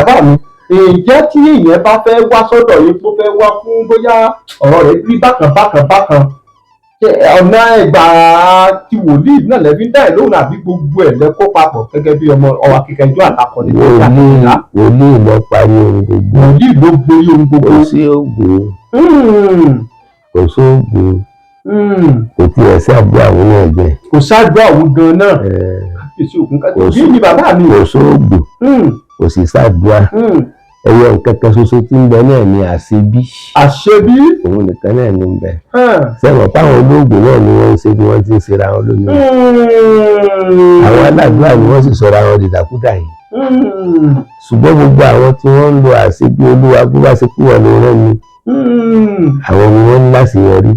Bàbá mi, ǹjẹ́ tí èèyàn bá fẹ́ wá sọ́dọ̀ yín, tó fẹ́ wá fún bóyá ọ̀rọ̀ rẹ̀ rí bákan bákan bákan, ṣé ọ̀nà ẹgbà ti wòlíì náà lẹ́bí dá ẹ̀ lóhùn, àbí gbogbo ẹ̀ lẹ kó papọ̀ gẹ́gẹ́ bí ọmọ ọwà kíkẹjọ àtàkọ́ni tó yà Wòlíì, wòlíì lọ parí ohun gbogbo. Wòlíì ló borí ohun gbogbo. Kò sí oògùn, kò sóògùn, kò tiẹ̀ sí àdúrà àwọn náà jẹ. Kò ṣáájú àwọn gan náà. Kábíyèsí ògún. Kò kábíyèsí sí. Ní bàbá mi. Kò sóògùn, kò sì sàdúrà. Ẹyọ nǹkan kan ṣoṣo tí ń bẹ náà ni àṣebí. Àṣebí. Òun nìkan náà ní ń bẹ. Sẹ́wọ̀n páwọn olóògùn náà ni wọ́n ń ṣe bí wọ́n ti ń ṣera wọn lónìí? Àwọn aládùúrà ni wọ́n sì sọra wọn dìdàkudà yìí. Ṣùgbọ́n gbogbo àwọn tí wọ́n ń lo àṣebí, Olúwa, bó bá ṣe kú wọn ló rán mi, àwọn ni wọ́n ń láṣeyọrí.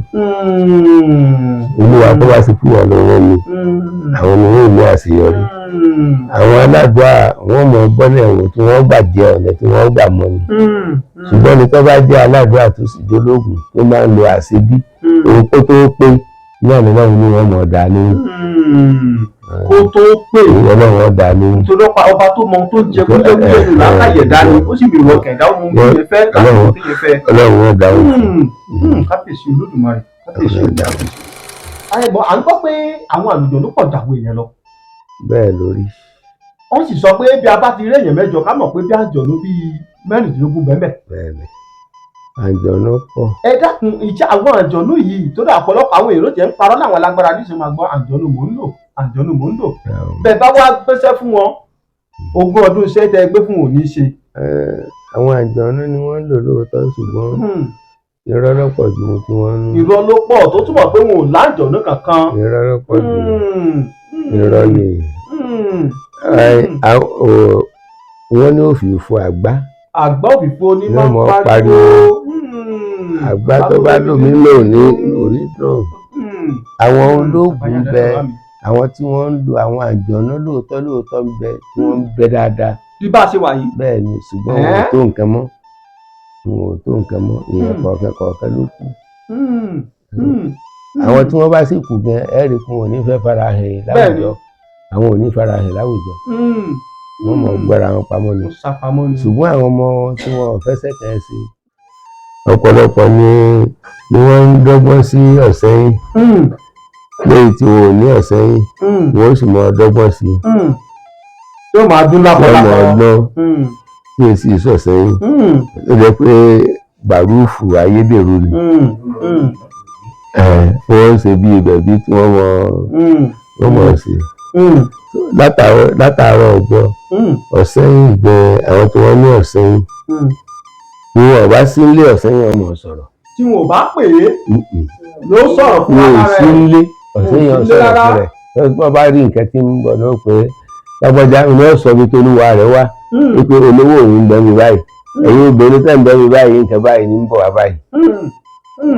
Olúwa, bó bá ṣe kú wọn ló rán mi, àwọn ni wọ́n ní àṣeyọrí. Àwọn aládùúrà, wọ́n mọ gbọ́nà ẹ̀wọ̀n tí wọ́n gbà jẹ, ọ̀nà tí wọ́n gbà mọ́ ni. Ṣùgbọ́n ní tó bá jẹ́ aládùúrà tó sì jólógùn tó máa ń lo àṣebí, òun kó tó pé ní àná náà ni wọ́n mọ̀ dá lóhùn. Kó tó pè. Ọlọ́run ọ̀dà lóhùn. Nítorí ọba ọba tó mọ ohun tó jẹ kúlẹ̀kúlẹ̀ nù lákàyè dání, ó sì bí ìwọ kẹ̀dá ohun tó yẹ fẹ́ láti tó yẹ fẹ́. Ọlọ́run ọ̀dà lóhùn. Kábíyèsí Olódùmarè, kábíyèsí Olódùmarè. Àyẹ̀bọ̀, à ń gbọ́ pé àwọn àlùjọ̀nnú pọ̀ jàwọ́ èèyàn lọ. Bẹ́ẹ̀ lórí. Wọ́n sì sọ pé bí a bá ti rí èèyàn 8, ká mọ̀ pé bí àjọ̀nú bíi 16 bẹ́ẹ̀. Bẹ́ẹ̀ ni, àjọ̀nú pọ̀. Ẹ dákun, ìjà àwọn àjọ̀nú yìí tó dà, ọ̀pọ̀lọpọ̀ àwọn èrò jẹ́ ń parọ́ láwọn alágbára níṣẹ́, máa gbọ́ àjọ̀nú mò ń lò, àjọ̀nú mò ń lò. Bẹ́ẹ̀ bá wá gbéṣẹ́ fún wọn, 20 ọdún iṣẹ́ tẹ́ ẹ gbé fún òní ṣe. Àwọn àjọ̀nú ni wọ́n ń lò lóòótọ́, ṣùgbọ́n irọ́ ló pọ̀ ju ohun tí wọ́n ń. Irọ́ ló pọ̀, tó túmọ̀ pé wọn ò láǹjọ̀nú kankan. Irọ́ ló pọ̀ ju, irọ́ ni. Wọ́n ní òfìfo àgbá. Àgbá òfìfo ní máa ń mọ̀ pariwo. Pariwo. Àgbá tó bá lómi lò ní orí dùn. Àwọn olóògùn ń bẹ, àwọn tí wọ́n ń lo àwọn àjọ̀nú lóòótọ́ lóòótọ́ ń bẹ, tí wọ́n ń bẹ dáadáa. Bí bá a ṣe wà yìí. Bẹ́ẹ̀ ni, ṣùgbọ́n wọn ò tó nǹkan mọ́, wọn ò tó nǹkan mọ́. Èèyàn kọ̀ọ̀kan kọ̀ọ̀kan ló kù. Àwọn tí wọ́n bá sì kù gan, ẹ rí i pé wọn ò ní fẹ́ fara hàn láwùjọ. Àwọn ò ní fara hàn láwùjọ, wọ́n mọ̀ gbọ́ra wọn pamọ́ ni. Ó sápamọ́ ni. Ṣùgbọ́n àwọn ọmọ tí wọn ò fẹsẹ̀ kàn sí, ọ̀pọ̀lọpọ̀ ni wọ́n ń dọ́gbọ́n sí ọ̀sẹ́yìn, lẹ́yìn tí wọn ò ní ọ̀sẹ́yìn, wọ́n sì mọ dọ́gbọ́n sí. Yóò máa dún wọ́n lápọ̀lápọ̀. mọ̀ ọgbọ́n tí èsì ìsọ̀sẹ́yìn. Ó jẹ́ pé gbàrúfù ayédèrú ni. Wọ́n ń ṣe bí ibẹ̀ bí tí wọ́n mọ̀, wọ́n mọ̀ sí látàárọ̀ ọjọ́. Ọ̀sẹ́yìn gan, àwọn tí wọ́n ní ọ̀sẹ́yìn, bí wọn bá sí ilé, ọ̀sẹ́yìn ọmọ sọ̀rọ̀. Tí wọn ò bá pè é ló sọ̀rọ̀ fún wọn ò ara sí rẹ̀. ilé, ọ̀sẹ́yìn Wọn ò sí ọ̀sọ̀rọ̀ ilé rárá. fún rẹ̀. Wọ́n bá rí nǹkan tí ń bọ̀ náà pé lágbájá ni wọ́n sọ ibi tó olúwa rẹ̀ wá, wípé olówó òun ń bẹ mi báyìí, ẹ̀yin obìnrin tẹ́ ń bẹ mi báyìí, nǹkan báyìí ní ń bọ̀ wá báyìí.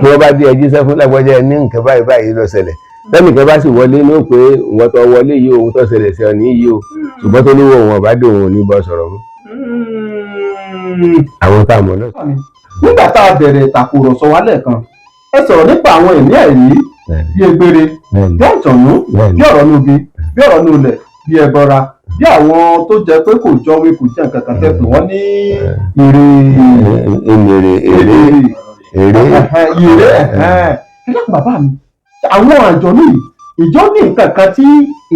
Tí wọ́n bá dé, ẹ jíṣẹ́ fún lágbájá, ẹ ní nǹkan báyìí báyìí ló ṣẹlẹ̀. Tẹ́nìkan bá sì wọlé ní ó pé ìwọ́n tó wọlé yìí, ohun tó ṣẹlẹ̀ sí ọ ní yìí o, ṣùgbọ́n tó lówó òun ọ̀bá dé, òun ò ní bọ́ sọ̀rọ̀ mọ́. Àwọn tá a mọ̀ náà. Nígbà tá a bẹ̀rẹ̀ ìtàkùrọ̀sọ wa lẹ́ẹ̀kan, ẹ sọ̀rọ̀ nípa àwọn ẹ̀mí àìrí, bí egbére, bí àjọ̀nú, bí ọ̀rọ̀ nubi, bí ọ̀rọ̀ nulẹ̀, bí ẹbọra, bí àwọn tó jẹ́ pé kò jọ wí, kò jẹ́ nǹkan kan, tẹ́ pé wọ́n ní èrè. Èrè, èrè, èrè. Èrè. Ẹ dákun bàbá mi, àwọn àjọ̀nú yìí, ìjọ ní nǹkan kan tí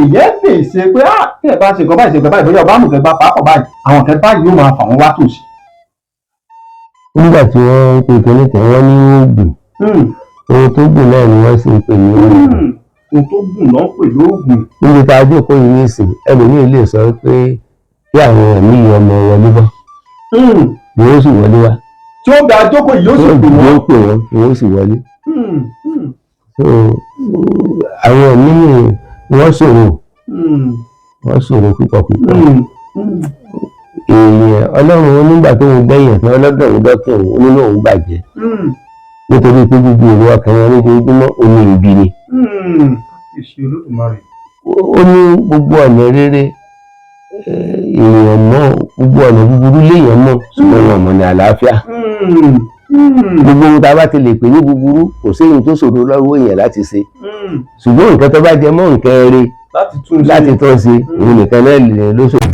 ìyẹn lè ṣe pé á tí ẹ bá ṣe nǹkan báyìí, ṣe nǹkan báyìí, bóyá ọba àmùkẹ́ bá pàápọ̀ báyìí, àwọn nǹkan báyìí yóò máa fà wọ́n wá tòsí? Nígbà tí wọ́n ń pe kinní kan, wọ́n ní oògùn. Ohun tó gùn náà ni wọ́n sì ń pè ní oògùn. Ohun tó gùn ló ń pè lóògùn. Níbi tá a jókòó yìí nísìn, ẹlòmíín lè sọ pé kí àwọn ẹ̀mí yìí ọmọ wọlé bọ́, ni wọ́n sì wọlé wá. Tí ó ga jókòó yìí, yóò sì pè wọ́n. Wọ́n pè wọ́n, ni wọ́n sì wọlé. So àwọn ẹ̀mí yìí, wọ́n ṣòro, wọ́n ṣòro púpọ̀ púpọ̀. Èèyàn Ọlọ́run, nígbà tó ń gbẹ̀yìn tán, ọlọ́dọ̀ òun dọ́kàn òun nínú òun bàjẹ́, nítorí pé gbogbo èrò ọkàn wọn lójoojúmọ́ omi ìbí ni. Ìṣe Olódùmarè. Ó ní gbogbo ọ̀nà rere èèyàn mọ̀, gbogbo ọ̀nà búburú léèyàn mọ̀, ṣùgbọ́n wọn mọ̀ ní àlàáfíà. Gbogbo ohun tá a bá ti lè pè ní búburú, kò séyìn tó ṣòro lọ́wọ́ èèyàn láti ṣe, ṣùgbọ́n nǹkan tó bá jẹ mọ́ nǹkan eré láti tún ṣe. Láti tún ṣe, òun nìkan náà lè lóṣòro.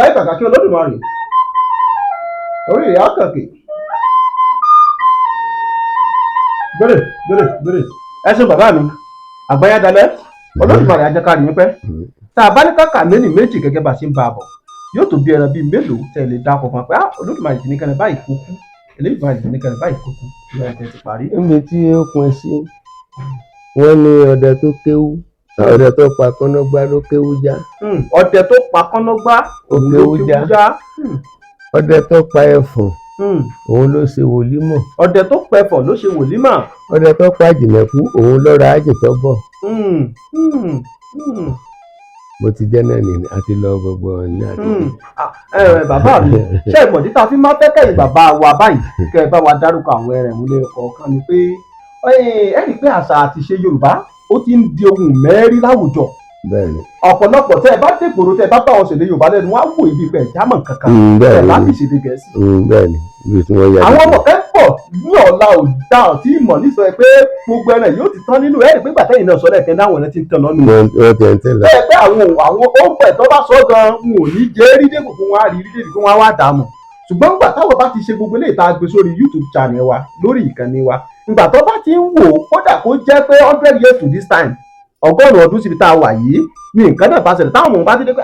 láì kàkà kí Olódùmarè orí ìyá kàkì. Gbèrè gbèrè gbèrè. Ẹ ṣeun bàbá mi, àgbáyádalẹ Olódùmarè ajẹkárí yín pẹ́. Tá a bá ní kàkà méjì méjì gẹ́gẹ́ bá a ṣe ń bá a bọ̀, yóò tó bí ẹran bíi mélòó tẹ́ ẹ lè dákọ̀ fún wa pé Olódùmarè ti ní kẹrin báyìí kó kú, Olódùmarè ti ní kẹrin báyìí kó kú lọ́wọ́ tẹ́ ti parí. Níbi tí ó pin sí, wọ́n ní ọdẹ tó kéwú, ọdẹ tó pa kọ́nọ́gbá ló kéwú já. Ọdẹ tó pa kọ́nọ́gbá ó kéwú já. Ọdẹ tó pa ẹfọ̀n òun ló ṣe wòlímọ̀. Ọdẹ tó pa ẹfọ̀n ló ṣe wòlímọ̀. Ọdẹ tó pa àjìnàkú òun ló ra àjìntọ́ bọ̀. Bó ti jẹ́ náà nìyẹn, àti lọ gbogbo ọ̀nà àti. Bàbá mi, ṣé ìmọ̀dí tá a fi máa fẹ́ kẹ́yìn bàbá wa báyìí kẹ́ ẹ bá wa dárúkọ àwọn ẹran ìmúlẹ̀ kọ̀ọ̀kan ni pé ẹ rí i pé àṣà àti ìṣe Yorùbá ó ti ń di ohun mẹ́rí láwùjọ. Bẹ́ẹ̀ni. Ọ̀pọ̀lọpọ̀ tẹ́ ẹ bá dègbòrò tẹ́ ẹ bá bá wọn ṣèdè Yorùbá lẹ́nu, wọ́n á wò ibi pẹ̀ jámọ̀ kankan tẹ́ ẹ bá fi ṣèdè Gẹ̀ẹ́sì. Bẹ́ẹ̀ni, ibi tí wọ́n yà. Àwọn ọmọ kẹ́kọ̀ọ́ ní ọ̀la òdà tí ìmọ̀ nísọ pé gbogbo ẹran yóò ti tán nínú ẹ̀ rí pé gbàtẹ́yìn náà sọ lẹ́ẹ̀kẹ́ náà àwọn ẹran ti ń tàn lọ́nu. Wọ́n ti ń tẹ̀ lọ. Bẹ́ẹ̀ pé àwọn ó ń pẹ̀ tó bá sọ gan n ò ní jẹ́ rí dépò fún wa rí rí dépò fún wa wá dààmú. Ṣùgbọ́n nígbà táwọn bá ti ṣe gbogbo eléyìí tá a gbé sórí YouTube channel wa lórí ìkànnì wa, ìgbà tó bá ti ń wò ó kódà kó jẹ́ pé 100 years to this time, 100 ọdún síbi tá a wà yìí ni nǹkan náà bá ṣẹlẹ̀ táwọn ọmọ bá ti dé pé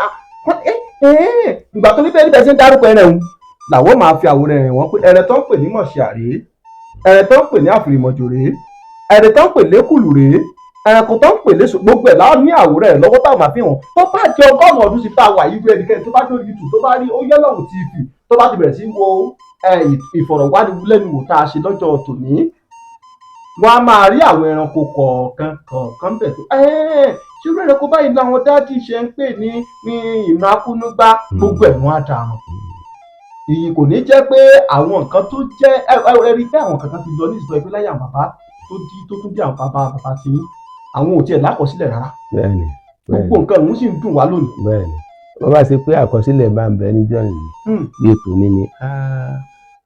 ìgbà tó ní bẹ́ẹ̀ níbẹ̀ ṣe ń dárúkọ ẹran òun làwọn máa fi àwòrán ẹ̀rìn wọn pé ẹran tó ń pè ní mọ̀ṣíà rèé, ẹran tó ń pè ní àfìrìmọ̀jò rèé, ẹran tó ń pè lékùlù rèé, ẹranko tó ń pè léṣo, gbogbo ẹ̀ láwọn ní àwòrán ẹ̀ lọ́wọ́ táwọn máa fi hàn. Tó bá jẹ́ 100 ọdún síbi tá a wà yìí, bí ẹnikẹ́ni tó bá dórí YouTube tó bá rí Oyèlọ́hùn TV tó bá ti bẹ̀rẹ̀ sí wo ìfọ̀rọ̀wánilẹ́nuwò tá a ṣe lọ́jọ́ tòní, wọ́n á máa rí àwọn ẹranko kọ̀ọ̀kan kọ̀ọ̀kan bẹ̀ tó ṣírú ẹranko báyìí làwọn dádì ṣe ń pè ní ìran akúnúgbá, gbogbo ẹ̀ wọ́n á dàrún. Èyí kò ní jẹ́ pé àwọn nǹkan tó jẹ́ ẹ rí pé àwọn kankan ti lọ ní ìsọ ẹgbẹ́ láyé àwọn bàbá tó dí tó tún bí àwọn bàbá bàbá ti ní àwọn ò tiẹ̀ lákọsílẹ̀ rárá. Bẹ́ẹ̀ni. Gbogbo nǹkan òun sì ń dùn wá lónìí. Bẹ́ẹ̀ni, wọ́n bá ṣe pé àkọsílẹ̀ bá ń bẹ níjọ́ yìí bí ètò ní ni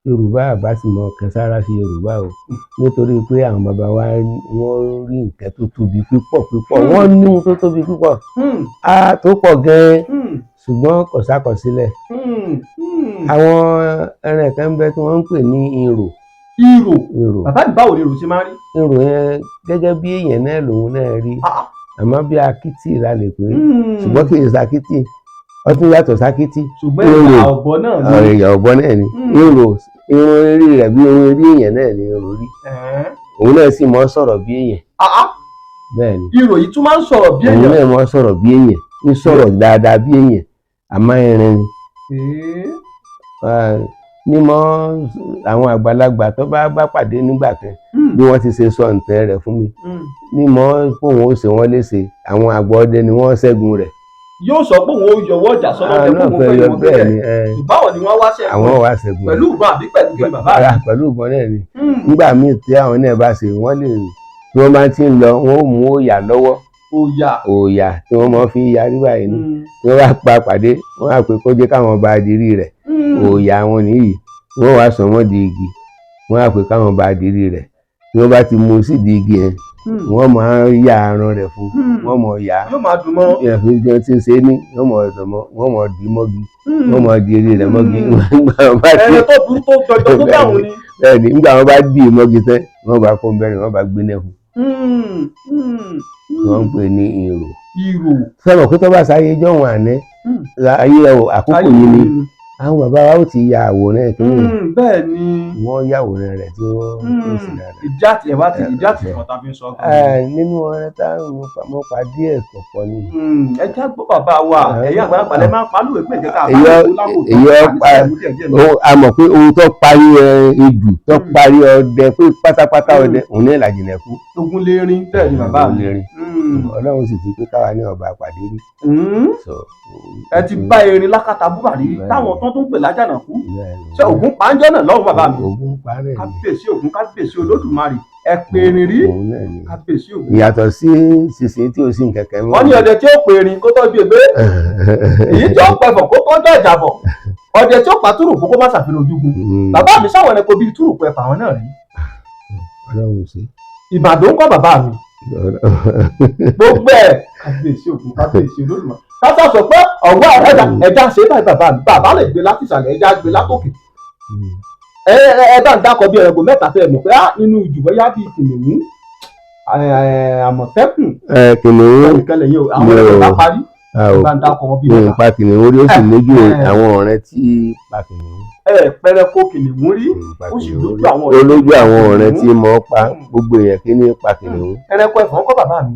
Yorùbá àbá sì mọ kẹsára sí Yorùbá o, nítorí pé àwọn bàbá wa wọ́n rí nǹkan tó tóbi púpọ̀ púpọ̀, wọ́n ní ohun tó tóbi púpọ̀ tó pọ̀ gan-an, ṣùgbọ́n kò sákọsílẹ̀. Àwọn ẹran kan ń bẹ tí wọ́n ń pè ní irò. Irò. Irò. Bàbá mi, báwo ni irò ṣe máa rí? Irò yẹn gẹ́gẹ́ bí èèyàn náà lòun náà rí, àmọ́ bí akítì la lè pè é, ṣùgbọ́n kì í ṣakítì, ó tún yàtọ̀ sákítì. Ṣùgbọ́n ìyà ọ̀bọ náà ni. Ìyà ọ̀bọ náà ni. Irò, irun eré rẹ̀ bí irun eré èèyàn náà ni irò rí. Òun náà sì mọ́ sọ̀rọ̀ bí èèyàn. Bẹ́ẹ̀ ni. Irò yìí tún máa ń sọ̀rọ̀ bí èèyàn. Òun náà mọ́ sọ̀rọ̀ bí èèyàn, ń sọ̀rọ̀ dáadáa bí èèyàn, àmọ́ irin ni. Mímọ̀ àwọn àgbàlagbà tó bá pàdé nígbà kan bí wọ́n ti ṣe sọ ǹtẹ̀ rẹ̀ fún mi, mímọ̀ fóun ó ṣe wọ́n léṣe, àwọn àgbà ọdẹ ni wọ́n ṣẹ́gun rẹ̀. Yóò sọ pé òun ó yọwọ́ ọjà sọ́dọ̀ tẹ fún òun fẹ́ wọn bẹ́ẹ̀, báwo ni wọ́n wá ṣẹ́gun? Àwọn wá ṣẹ́gun pẹ̀lú ìbọn àbí pẹ̀lú kí bàbá rẹ̀? Pẹ̀lú ìbọn náà ni. Nígbà míì tí àwọn náà bá ṣe wọ́n lè tí wọ́n bá ti ń lọ, wọ́n ó mú òòyà lọ́wọ́. Òòyà. Òòyà tí wọ́n máa fi yarí báyìí ni. Tí wọ́n bá pa pàdé, wọ́n á pè kó jẹ́ káwọn bá dirí rẹ̀. Òòyà wọn nìyí, wọ́n wá sọ wọ́n di igi, wọ́n á pè káwọn bá dirí rẹ̀. Tí wọ́n bá ti mú sídìí igi yẹn, wọ́n máa ń ya aràn rẹ̀ fún, wọ́n mọ̀ ya. Yóò máa dùn mọ́. Ìyàfi tí wọ́n ti ń ṣe ní, wọ́n mọ̀ ọ̀dọ̀ mọ́, wọ́n mọ̀ dì mọ́gi, wọ́n mọ̀ di eré rẹ̀ mọ́gi. Ẹran tó burú tó jọjọ tó dáhùn ni. Bẹ́ẹ̀ni, nígbà wọ́n bá dì mọ́gi tẹ́, wọ́n bá kó bẹ́ẹ̀ ni wọ́n bá gbé náà fún. Wọ́n ń pè ní irò. Irò. Sọ̀rọ̀ pé tó bá sáyé jọ̀wọ́n àná, ayé àkókò yìí ni àwọn bàbá wa ó ti ya àwòrán ẹ̀ kínní. Bẹ́ẹ̀ ni. Wọ́n ya àwòrán rẹ̀ tí wọ́n ń sì dáadáa. Ìdí àti ẹ̀wá ti ìdí àti ìkọ̀ tá a fi ń sọ. Nínú ọ̀rẹ́ tá mo pàdé ẹ̀ kọ̀ọ̀kan ni. Ẹ já gbọ́ bàbá wa, ẹ̀yin àgbàlagbà lẹ máa ń palúwèé pé ìjẹ́ká àbá a mọ̀ pé ohun tó parí ejò tó parí ọdẹ pé pátápátá ọdẹ òun ní ìlàjìnlẹ̀ kú. Ogun lè rin bẹ́ẹ̀ ni bàbá mi. Ọlọ́run sì ti pé káwa ní ọba àpàdé rí. Ẹ ti bá erin lákàtà búbàrí táwọn tó tún pè lájànàkú. Ṣé Ògún pàǹjọ́ náà lọ́hùn bàbá mi? Ògún parẹ́ ni. Kábíyèsí Ògún, kábíyèsí Olódùmarè, ẹ pè erin rí. Kábíyèsí Ògún. Ìyàtọ̀ sí sísìn tí o sì ń kẹ̀kẹ́ mọ́. Wọ́n ní ọdẹ tí ó pè erin kó tọ́jú ègbé, èyí tí ó pẹ̀fọ̀ kó tọ́jú ẹ̀jàbọ̀, ọdẹ tí ó pa túrùkù kó má ṣàfihàn ojúgun. Bàbá mi, sáwọn ẹranko bíi túrùkù ẹ̀fà àwọn náà rí. Ọlọ́run sí. Ìbàdàn ń kọ́ bàbá mi. Gbogbo ẹ̀ kábíyèsí Ògún, kábíyèsí Olódùmarè. Kásá sọ pé ọ̀wọ́ ẹ̀dá ẹ̀dá ṣe báyìí, bàbá mi, bàbá lè gbé láti ìsàlẹ̀, ẹ̀dá gbé látòkè. Ẹ ẹ ẹ bá ń dákọ bí ẹranko mẹ́ta tẹ́ ẹ mọ̀ pé á nínú ìjù, bóyá bíi kìnìún, àmọ̀tẹ́kùn. Ẹ kìnìún. Nìkan lẹ́yìn o, àwọn ẹranko bá parí. A ẹ ò bá ń dákọ wọn bíi mi ò mẹ́ta. pa kìnìún rí, ó sì lójú àwọn ọ̀rẹ́ tí pa kìnìún. Ẹ pẹrẹko kìnìún rí? Mi ò pa Ó sì kìnìún lójú rí. àwọn Ó ọ̀rẹ́ lójú àwọn ọ̀rẹ́ tí kìnìún. mo pa. Gbogbo èèyàn kí ní pa kìnìún. Ẹranko ẹ̀fọn kọ́, bàbá mi?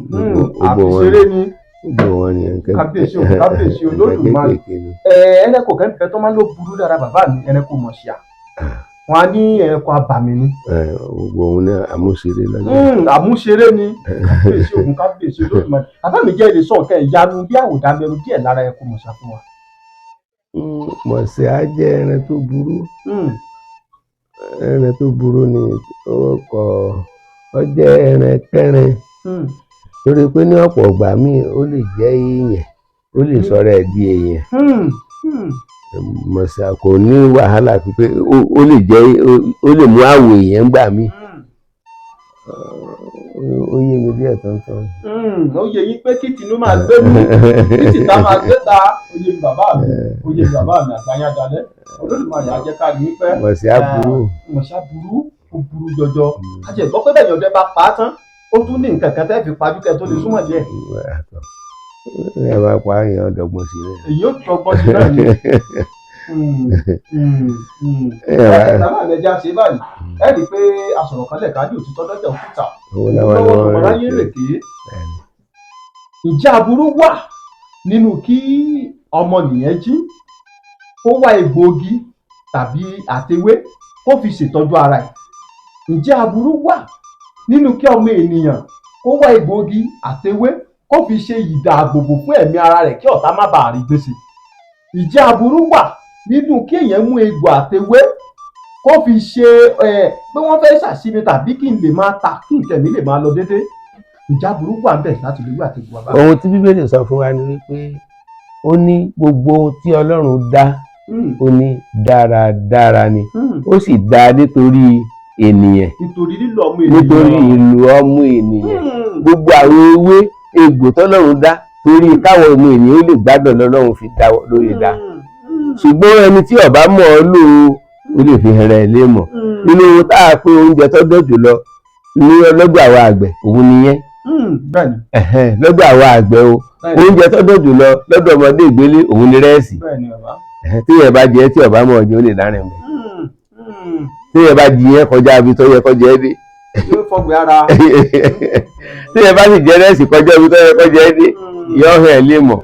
Gbogbo wọn Àfiṣeré ni. Gbogbo wọn ni nǹkan. Kábíyèsí o, kábíyèsí Olódùmarè. Kéékèèké ni. Ẹ ẹranko kan bẹ tó máa ń lò burú dára, bàbá mi, ẹranko mọ̀ṣíà. Wọn á ní ẹranko abàmì ni. Ẹ, gbogbo òun náà àmúṣeré lọ́jọ́. Àmúṣeré ni. Kábíyèsí ògùn, kábíyèsí Olódùmarè. Bàbá mi, jẹ́ ilé sọ nǹkan ìyanu bí àwòdà mẹnu díẹ̀ lára ẹranko mọ̀ṣíà fún wa. Mọ̀ọ́sẹ̀ á jẹ́ ẹran tó burú. Ẹran tó burú ni ó kọ, ó jẹ́ ẹran kẹrin, torí pé ní ọ̀pọ̀ ìgbà míì ó lè jẹ́ èèyàn, ó lè sọ̀rọ̀ ẹ̀ di èèyàn. Mọ̀ọ́sẹ̀ kò ní wàhálà pípé ó lè jẹ́, ó lè mú àwọ̀ èèyàn gbà míì. Ó yé mi díẹ̀ tán-tán. Ó yẹ yín pé kí tinú máa gbé mi, kí tìta máa gbé ta. Ó yé mi, bàbá mi, ó yé mi, bàbá mi. Àgbáyé dalẹ̀, Olódùmarè á jẹ́ ká rí yín pẹ́. Mọ̀ọ́sẹ̀ á burú. Mọ̀ṣá burú, ó burú jọjọ. A jẹ́ gbọ́ pé bẹ́ẹ̀ yọ̀dẹ́ bá pa á tán, ó tún ní nǹkan kan tẹ́ fi pajú kẹ́ tó lè súnmọ́ díẹ̀. Ẹ máa pa èèyàn dọ́gbọ́n sí rẹ̀. Èyí ó dọ́gbọ́n sí náà ni. Ẹ wá- Ẹ bàbá mi, ẹja ṣe báyìí. Ẹ rí i pé asọ̀rọ̀ kan lẹ̀ka ní òtítọ́ dọ́jà òkúta Owó làwọn lọ́wọ́ ni tọmọ wọ́n ráyé rè rèké. Ǹjẹ́ aburú wà nínú kí ọmọnìyàn jí kó wá egbòogi tàbí àtewé kó fi ṣètọ́jú ara ẹ̀? Ǹjẹ́ aburú wà nínú kí ọmọ ènìyàn kó wá egbòogi àtewé kó fi ṣe ìdáàbòbò fún ẹ̀mí ara rẹ̀ kí ọ̀tá má bàa rí gbèsè? Ǹjẹ́ aburú wà nínú kí èèyàn mú egbò àtewé kó fi ṣe ẹ pé wọ́n fẹ́ ṣàṣìmi tàbí kí n lè máa ta, kí nǹkan mi lè máa lọ déédéé? Ǹjẹ́ aburú wà ń bẹ̀ láti lójú àti egbò àbá? Ohun tí Bíbélì sọ fún wa ni wípé ó ní gbogbo ohun tí Ọlọ́run dá, ó ní dáradára ni, ó sì dá nítorí ènìyàn. Nítorí lílo ọmọ ènìyàn. Nítorí ìlò ọmọ ènìyàn. Gbogbo àwọn ewé egbò tọ́lọ́run dá, torí káwọn ọmọ ènìyàn ó lè gbádùn lọ́lọ́run fi dá lórí dá. Ṣùgbọ́n ẹni tí ó bá mọ̀ ọ́ lò ó, ó lè fi hẹrẹ ẹ̀ lé mọ̀. Nínú ohun tá a pé oúnjẹ tó dùn jùlọ ní lọ́dọ̀ àwọn àgbẹ̀, òun nìyẹn. Bẹ́ẹ̀ni. Ẹ̀hẹ́n, lọ́dọ̀ àwọn àgbẹ̀ o, oúnjẹ tó dùn jùlọ lọ́dọ̀ ọmọdé ìgbélé, òun ni rẹ́ẹ̀sì. Bẹ́ẹ̀ni, bàbá. Ẹ̀hẹ́n, tí yẹn bá jẹ tí ó bá mọ̀ ọjọ́, ó lè dárin bẹ̀. Tí yẹn bá jí yẹn kọjá ibi tó yẹ kọjá ẹ dé, Yóò fọgbẹ́ ara. tí yẹn bá sì jẹ rẹ́ẹ̀sì kọjá ibi tó yẹ kọjá ẹ dé, yọ hàn ẹ lé mọ̀.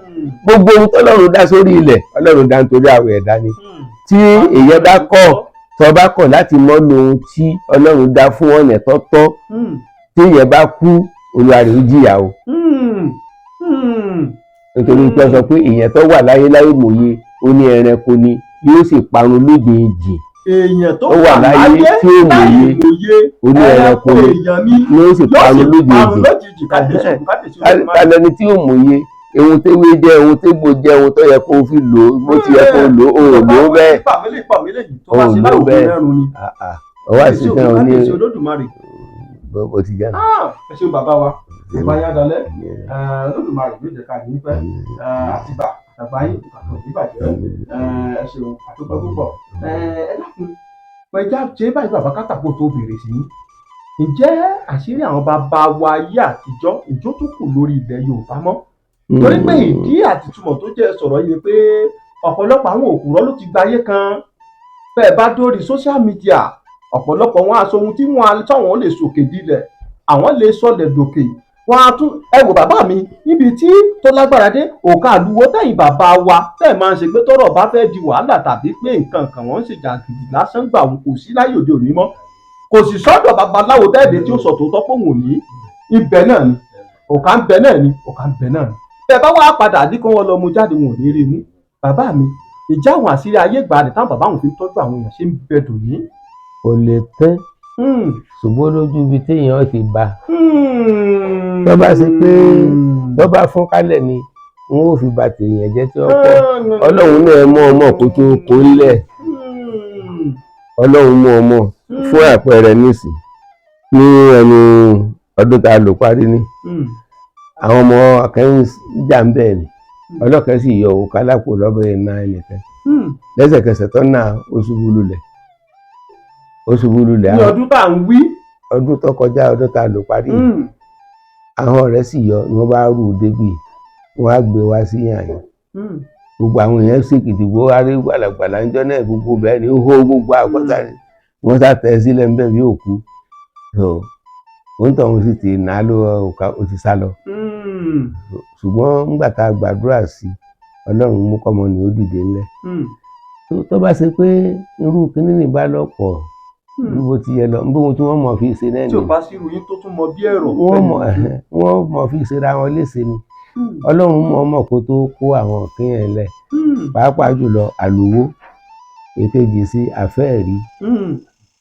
Gbogbo ohun tọ́lọ́run dá sórí ilẹ̀, Ọlọ́run dá nítorí àwọn ẹ̀dá ni. Tí èèyàn bá kọ̀, tó bá kọ̀ láti mọ́ lo ohun tí Ọlọ́run dá fún ọ̀nà tó tọ́, tí èèyàn bá kú, Olúwa rẹ̀ ó jìyà o, nítorí pé ó sọ pé èèyàn tó wà láyé láyé mòye, ó ní ẹranko ni, yóò sì parun lójijì. Èèyàn tó Ó wà wà láyé láyé tí ó láì mòye, mòye, ó ní ẹranko ni, èèyàn ni, yóò sì yóò parun sì lójijì. Parun lójijì. Kábíyèsí ògùn, kábíyèsí Olódùmarè. Tálẹ́ni tí ò mòye ohun téwé jẹ́, ohun tégbò jẹ́, ohun tó yẹ kó fi lò ó bó ti yẹ kó lò ó, ò lò ó bẹ́ẹ̀. Pàmílẹ̀ pàmílẹ̀ yìí tó bá Ò ṣe lò láwùjọ bẹ́ẹ̀. mẹ́rùn ni. Ọwọ́ àṣetán Kábíyèsí ògùn, oní kábíyèsí Olódùmarè. Bó ti jẹ́ nù. Ah, ẹ ṣeun bàbá wa, bàbá yá dalẹ̀. Olódùmarè yóò jẹ́ ká ní pẹ́ àtìgbà àtàgbà yín ìbàdàn níbàjẹ́. Ẹ ṣeun, àdúpẹ́ púpọ̀. Ẹ dákun, ẹja ṣe báyìí bàbá, kátàkó tó bèrè sí i. Ǹjẹ́ àṣírí àwọn bàbá wa ayé àtijọ́ ìjó tó kù lórí ilẹ̀ Yorùbá mọ́? Torí pé ìdí àtìtumọ̀ tó jẹ́ sọ̀rọ̀ yìí ni pé ọ̀pọ̀lọpọ̀ àwọn òkúrọ́ ló ti gbayé kan. Bẹ́ẹ̀ bá dórí social media, ọ̀pọ̀lọpọ̀ wọn aṣọ ohun tí wọ́n táwọn lè sòkè dilẹ̀, àwọn lè sọlẹ̀ dòkè. Wọn á tún ẹ wò bàbá mi níbi tí tó lágbára dé òkà àlùwò tẹ̀yìn bàbá wa tẹ̀ máa ń ṣe pé tọ́rọ̀ bá fẹ́ di wàhálà tàbí pé nǹkan kan wọ́n ń ṣe jàgìdì lásán gbà, wọn kò sí láyé òde òní mọ́. Kò sì sọ́dọ̀ babaláwo tẹ́ẹ̀dẹ̀ tí ó sọ tòótọ́ pé òun ò ní ibẹ̀ náà ni òkà ń bẹ náà ni òkà ń bẹ náà ni. Bẹ́ẹ̀ bá wá padà ní kí wọ́n lọ mú jáde, wọn ò ní rí i mú. Bàbá mi, ìjà àwọn àṣírí ayé ìgbàanì táwọn bàbá wọn fi ń tọ́jú àwọn èèyàn ṣe ń bẹ dòní? Kò lè tán, ṣùgbọ́n lójú ibi téèyàn ti bá, tó bá ṣe pé tó bá fún kálẹ̀ ni wọn ò fi ba tèèyàn jẹ́ tí wọ́n pọ̀. Ọlọ́run náà mú ọmọ kó tó kó lẹ̀. Ọlọ́run mú ọmọ. Fún àpẹẹrẹ nísìn, ní ẹnu ọdún tá a lò parí ní Àwọn ọmọ akẹ́yìn jà ń bẹ́ẹ̀ ni, ọlọ́kẹ́ sì yọ òkà lápò lọ́bẹ̀ náà ẹnìkan. Lẹ́sẹ̀kẹsẹ̀ tó náà, ó ṣubú lulẹ̀, ó ṣubú lulẹ̀. Ní ọdún tá à ń wí. Ọdún tó kọjá, ọdún tá a lò parí. Ahọ́n rẹ̀ sì yọ ni wọ́n bá rú u débì, wọ́n á gbé wá sí yàyàn. Gbogbo àwọn èèyàn sì kìtìgbó arí gbàlàgbàlà ńjọ́ náà, gbogbo bẹ́ẹ̀ ni ó hó gbogbo àpáta ni wọ́n sá tẹ̀ sílẹ̀ ńbẹ̀ bí òkú. So òun tọ̀hún sì ti nà á ló òkà, ó ti sá lọ. Ṣùgbọ́n nígbà tá a gbàdúrà sí i, Ọlọ́run mú kọ́mọ ní ó dìde ńlẹ̀. Tó bá ṣe pé irú kinní ní bá lọ́pọ̀ bí bó ti yẹ lọ, bí ohun tí wọ́n mọ̀ fi ṣe náà Tí ò nìyẹn. bá sí irú yín tó tún mọ bí ẹ̀rọ. Wọ́n mọ̀ fi ṣera wọn léṣe ni. Ọlọ́run mọ̀ ọmọ kó tó kó àwọn kéèyàn lẹ̀, pàápàá jùlọ àlùwó èkejì sí àfẹ́ẹ̀rí.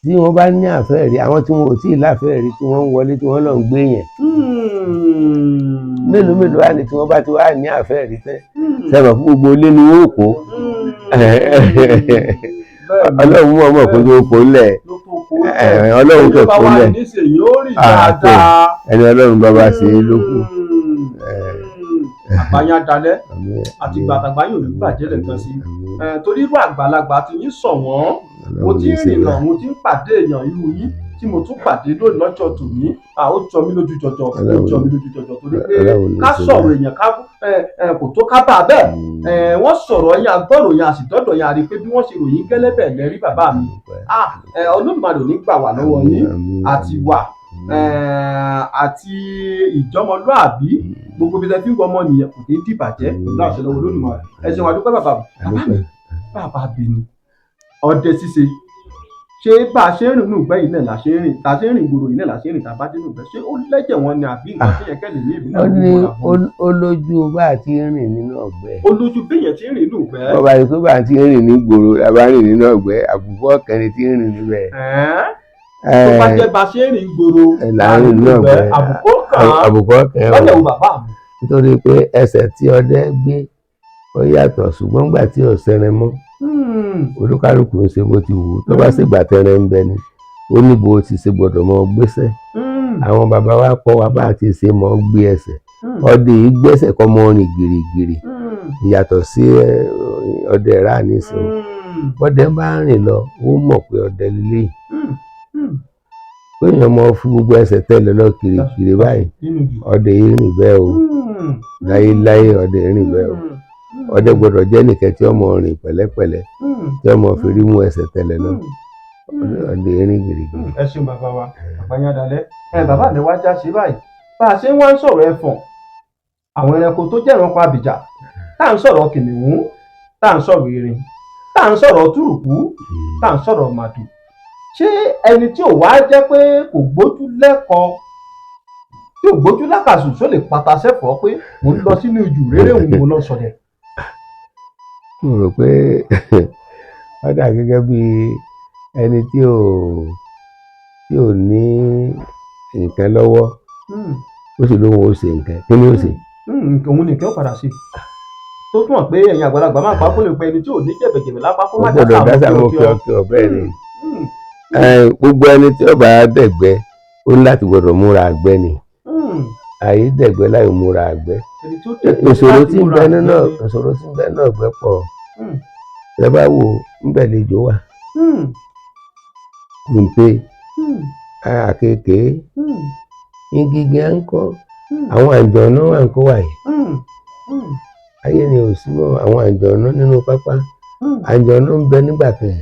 Tí wọ́n bá ní àfẹ́ẹ̀rí, àwọn tí wọn ò tíì láfẹ́ẹ̀rí tí wọ́n ń wọlé tí wọ́n lọ ń gbé yẹn, mélòó mélòó wà ní tí wọ́n bá ti wá ní àfẹ́ẹ̀rí tẹ́ sẹ́wọ̀n fún gbogbo ilé ni wọ́n kó. Ọlọ́run mọ̀ ọmọ kó tó kó lẹ̀. Ló tó kó. Ọlọ́run kò kó lẹ̀. Nísìnyí ó rìn Ah, tó. dáadáa. Ẹni Ọlọ́run bá bá ṣe é ló kù. Àgbáyá dalẹ̀ Àmín, àti àmín, gbàtàgbà yóò ní bàjẹ́ lẹ́ẹ̀kan sí. Àmín. Torí irú àgbàlagbà ti yín sọ wọ́n, mo Ọlọ́run ti ní ń ṣe rìnà, bẹ́ẹ̀. mo ti ń pàdé èèyàn irú yín tí mo tún pàdé lónìí lọ́jọ́ tòní, ó jọ mí lójú jọjọ, ó jọ mí lójú jọjọ, torí pé Ọlọ́run ní ká ṣe sọ̀rọ̀ bẹ́ẹ̀. èèyàn ká ẹ, ẹ, kò tó ká bá a bẹ́ẹ̀. Wọ́n sọ̀rọ̀ yín, agbọ́rò yín, àsìdọ́dọ̀ yín, àrí pé bí wọ́n ṣe ròyìn gẹ́lẹ́ bẹ́ẹ̀ lẹ́rí bàbá mi. Olódùmarè ò ní gbà wá lọ́wọ́ yín àti wà àti ìjọmọlúàbí, gbogbo ibi tẹ́ fi ń wọ ọmọ nìyẹn kò ní dìbàjẹ́ pẹ̀lú àṣẹ lọ́wọ́ Olódùmarè. Ẹ ṣeun, a dúpẹ́ bàbá mi. Bàbá mi, bàbá bí ni ọdẹ ṣíṣe, ṣé bá a ṣe ń rìn nínú ìgbẹ́ yìí náà là ṣe ń rìn, tá a ṣe ń rìn gbòòrò yìí náà là ṣe ń rìn, tá a bá dé nínú ìgbẹ́, ṣé ó lẹ́jẹ̀ wọn ni àbí nǹkan tí yẹn kẹ́lẹ̀ ní èmi náà Ó ní gbogbo rà fún mi? Ó lójú bá a ti ń rìn nínú ọ̀gbẹ́. Ó lójú béèyàn ti ń rìn nínú ìgbẹ́. Bọ́ bá rí pé bá a ti ń rìn ní gbòòrò la bá rìn nínú ọ̀gbẹ́, àbùkù ọ̀kẹ́ni tí ń rìn níbẹ̀. Tó bá jẹ́ bá a ṣe ń rìn gbòòrò Là ń rìn nínú ọ̀gbẹ́. Àbùkù kàn án. Àbùkù ọ̀kẹ́. Lọ́nà wo, bàbá mi? Nítorí pé ẹsẹ̀ tí ọdẹ gbé ó yàtọ̀, ṣùgbọ́n gbà tí ò sẹ́rin mọ́, olúkálùkù ń ṣe bó ti wù ú. Tó bá sì gbà tẹrẹ ń bẹ ni, ó ní bó ti ṣe gbọ́dọ̀ mọ gbéṣẹ́. Àwọn bàbá wa kọ́ wa bá a ti ṣe mọ́ gbé ẹsẹ̀. Ọdẹ yìí gbẹ́sẹ̀ kọ́ mọ́ rìn gìrìgìrì, ìyàtọ̀ sí ọdẹ rà nísìnyí. Bọ́dẹ bá ń rìn lọ, ó mọ̀ pé ọdẹ lílé péyàn mọ fún gbogbo ẹsẹ̀ tẹ́lẹ̀ lọ kìrìkìrì báyìí. Nínú jù. Ọdẹ yìí rìn bẹ́ẹ̀ o, láyéláyé ọdẹ yìí rìn bẹ́ẹ̀ o. Ọdẹ gbọ́dọ̀ jẹ́ nìkan tí ó mọ rìn pẹ̀lẹ́pẹ̀lẹ́, tí ó mọ fi rí mú ẹsẹ̀ tẹ́lẹ̀ lọ. Ọdẹ yìí rìn gìrìgìrì. Ẹ ṣeun bàbá wa, àgbáyé dalẹ̀. Ẹ bàbá mi, wá já sí báyìí, bá a ṣe ń wá ń sọ̀rọ̀ ẹfọ̀n, àwọn ẹranko tó jẹ́ ẹranko abìjà, tá à ń sọ̀rọ̀ kìnìún, tá à ń sọ̀rọ̀ erin, tá à ń sọ̀rọ̀ túrùkú, tá à ń sọ̀rọ̀ màdù, ṣé ẹni tí ò wá jẹ́ pé kò gbójú lẹ́kọ̀ọ́, tí ò gbójú lákàsù, ṣó lè pata sẹ́fọ̀ọ́ pé mò ń lọ sínú ijù réré òun, mo lọ sọdẹ? Mo rò pé ó dà gẹ́gẹ́ bí ẹni tí ò ní nǹkan lọ́wọ́, ó sì lóun ó ṣe nǹkan. Kí ni ó ṣe? Òun nìkan ó padà sí tó túmọ̀ pé ẹ̀yin àgbàlagbà máa pa kó lè pẹ́ ẹni tí ò ní jẹ̀bẹ̀jẹ̀bẹ̀ lápá kó Ó má gbọ́dọ̀ dá dá sáwọn sáwọn kíọ̀kíọ̀. kíọ̀kíọ̀ bẹ́ẹ̀ ni. Gbogbo ẹni tí ó bá dẹ̀gbẹ́, ó ní láti gbọ́dọ̀ múra àgbẹ̀ ni. Àyè dẹ̀gbẹ́ láì múra àgbẹ̀. Ẹni tí ó dẹ̀gbẹ́ Ìṣòro láti tí ń múra bẹ nínú àgbẹ̀ ni. Ìṣòro tí ń bẹ nínú ọ̀gbẹ́ pọ̀. Ẹ bá wo ńbẹ̀ lejò wà, kùnté, àkekèé, igi à ń kọ́, àwọn àǹjọ̀nú à ń kó wà yìí. Ayé ni ò sí mọ́ àwọn àǹjọ̀nú nínú pápá. Àǹjọ̀nú ń bẹ nígbà kan.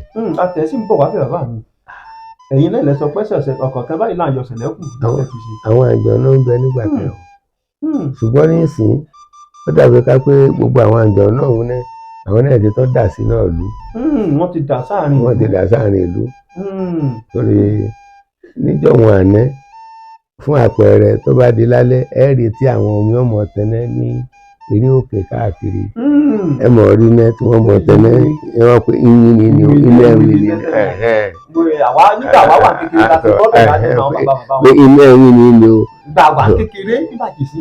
Àtẹ̀ sì ń bọ̀ wá bẹ̀, bàbá mi. Ẹ̀yin náà lẹ sọ pé ṣẹ̀ṣẹ̀ ọ̀kọ̀ọ̀kan báyìí là ń yọ ṣẹ̀lẹ́kù lọ́wọ́ fi ṣe. Àwọn àǹjọ̀nú ń bẹ nígbà kan o. Ṣùgbọ́n nísìnyí, ó dàbí ká pé gbogbo àwọn àǹjọ̀nú ọ̀hún náà, àwọn náà ti tọ́ dà sínú ìlú. Wọ́n ti dà sáàrin. Wọ́n ti dà sáàrin ìlú. Torí níjọ̀wọ́n àná, fún àpẹẹrẹ, tó bá di lálẹ́, ẹ rí tí àwọn omi ọmọ tẹ́lẹ̀ ní eré òkè káàkiri. Ẹ mọ̀ rí iná tí wọ́n mọ̀ tẹ́lẹ̀, ẹ wọ́n pé yín ni ni iná ẹ̀wìn ni. Àwa nígbà wà wà kékeré láti gbọ́ bẹ̀ láti àwọn bàbá bàbá Pé wọn. iná ẹ̀wìn ni ni o. Nígbà wà kékeré nígbà jìsí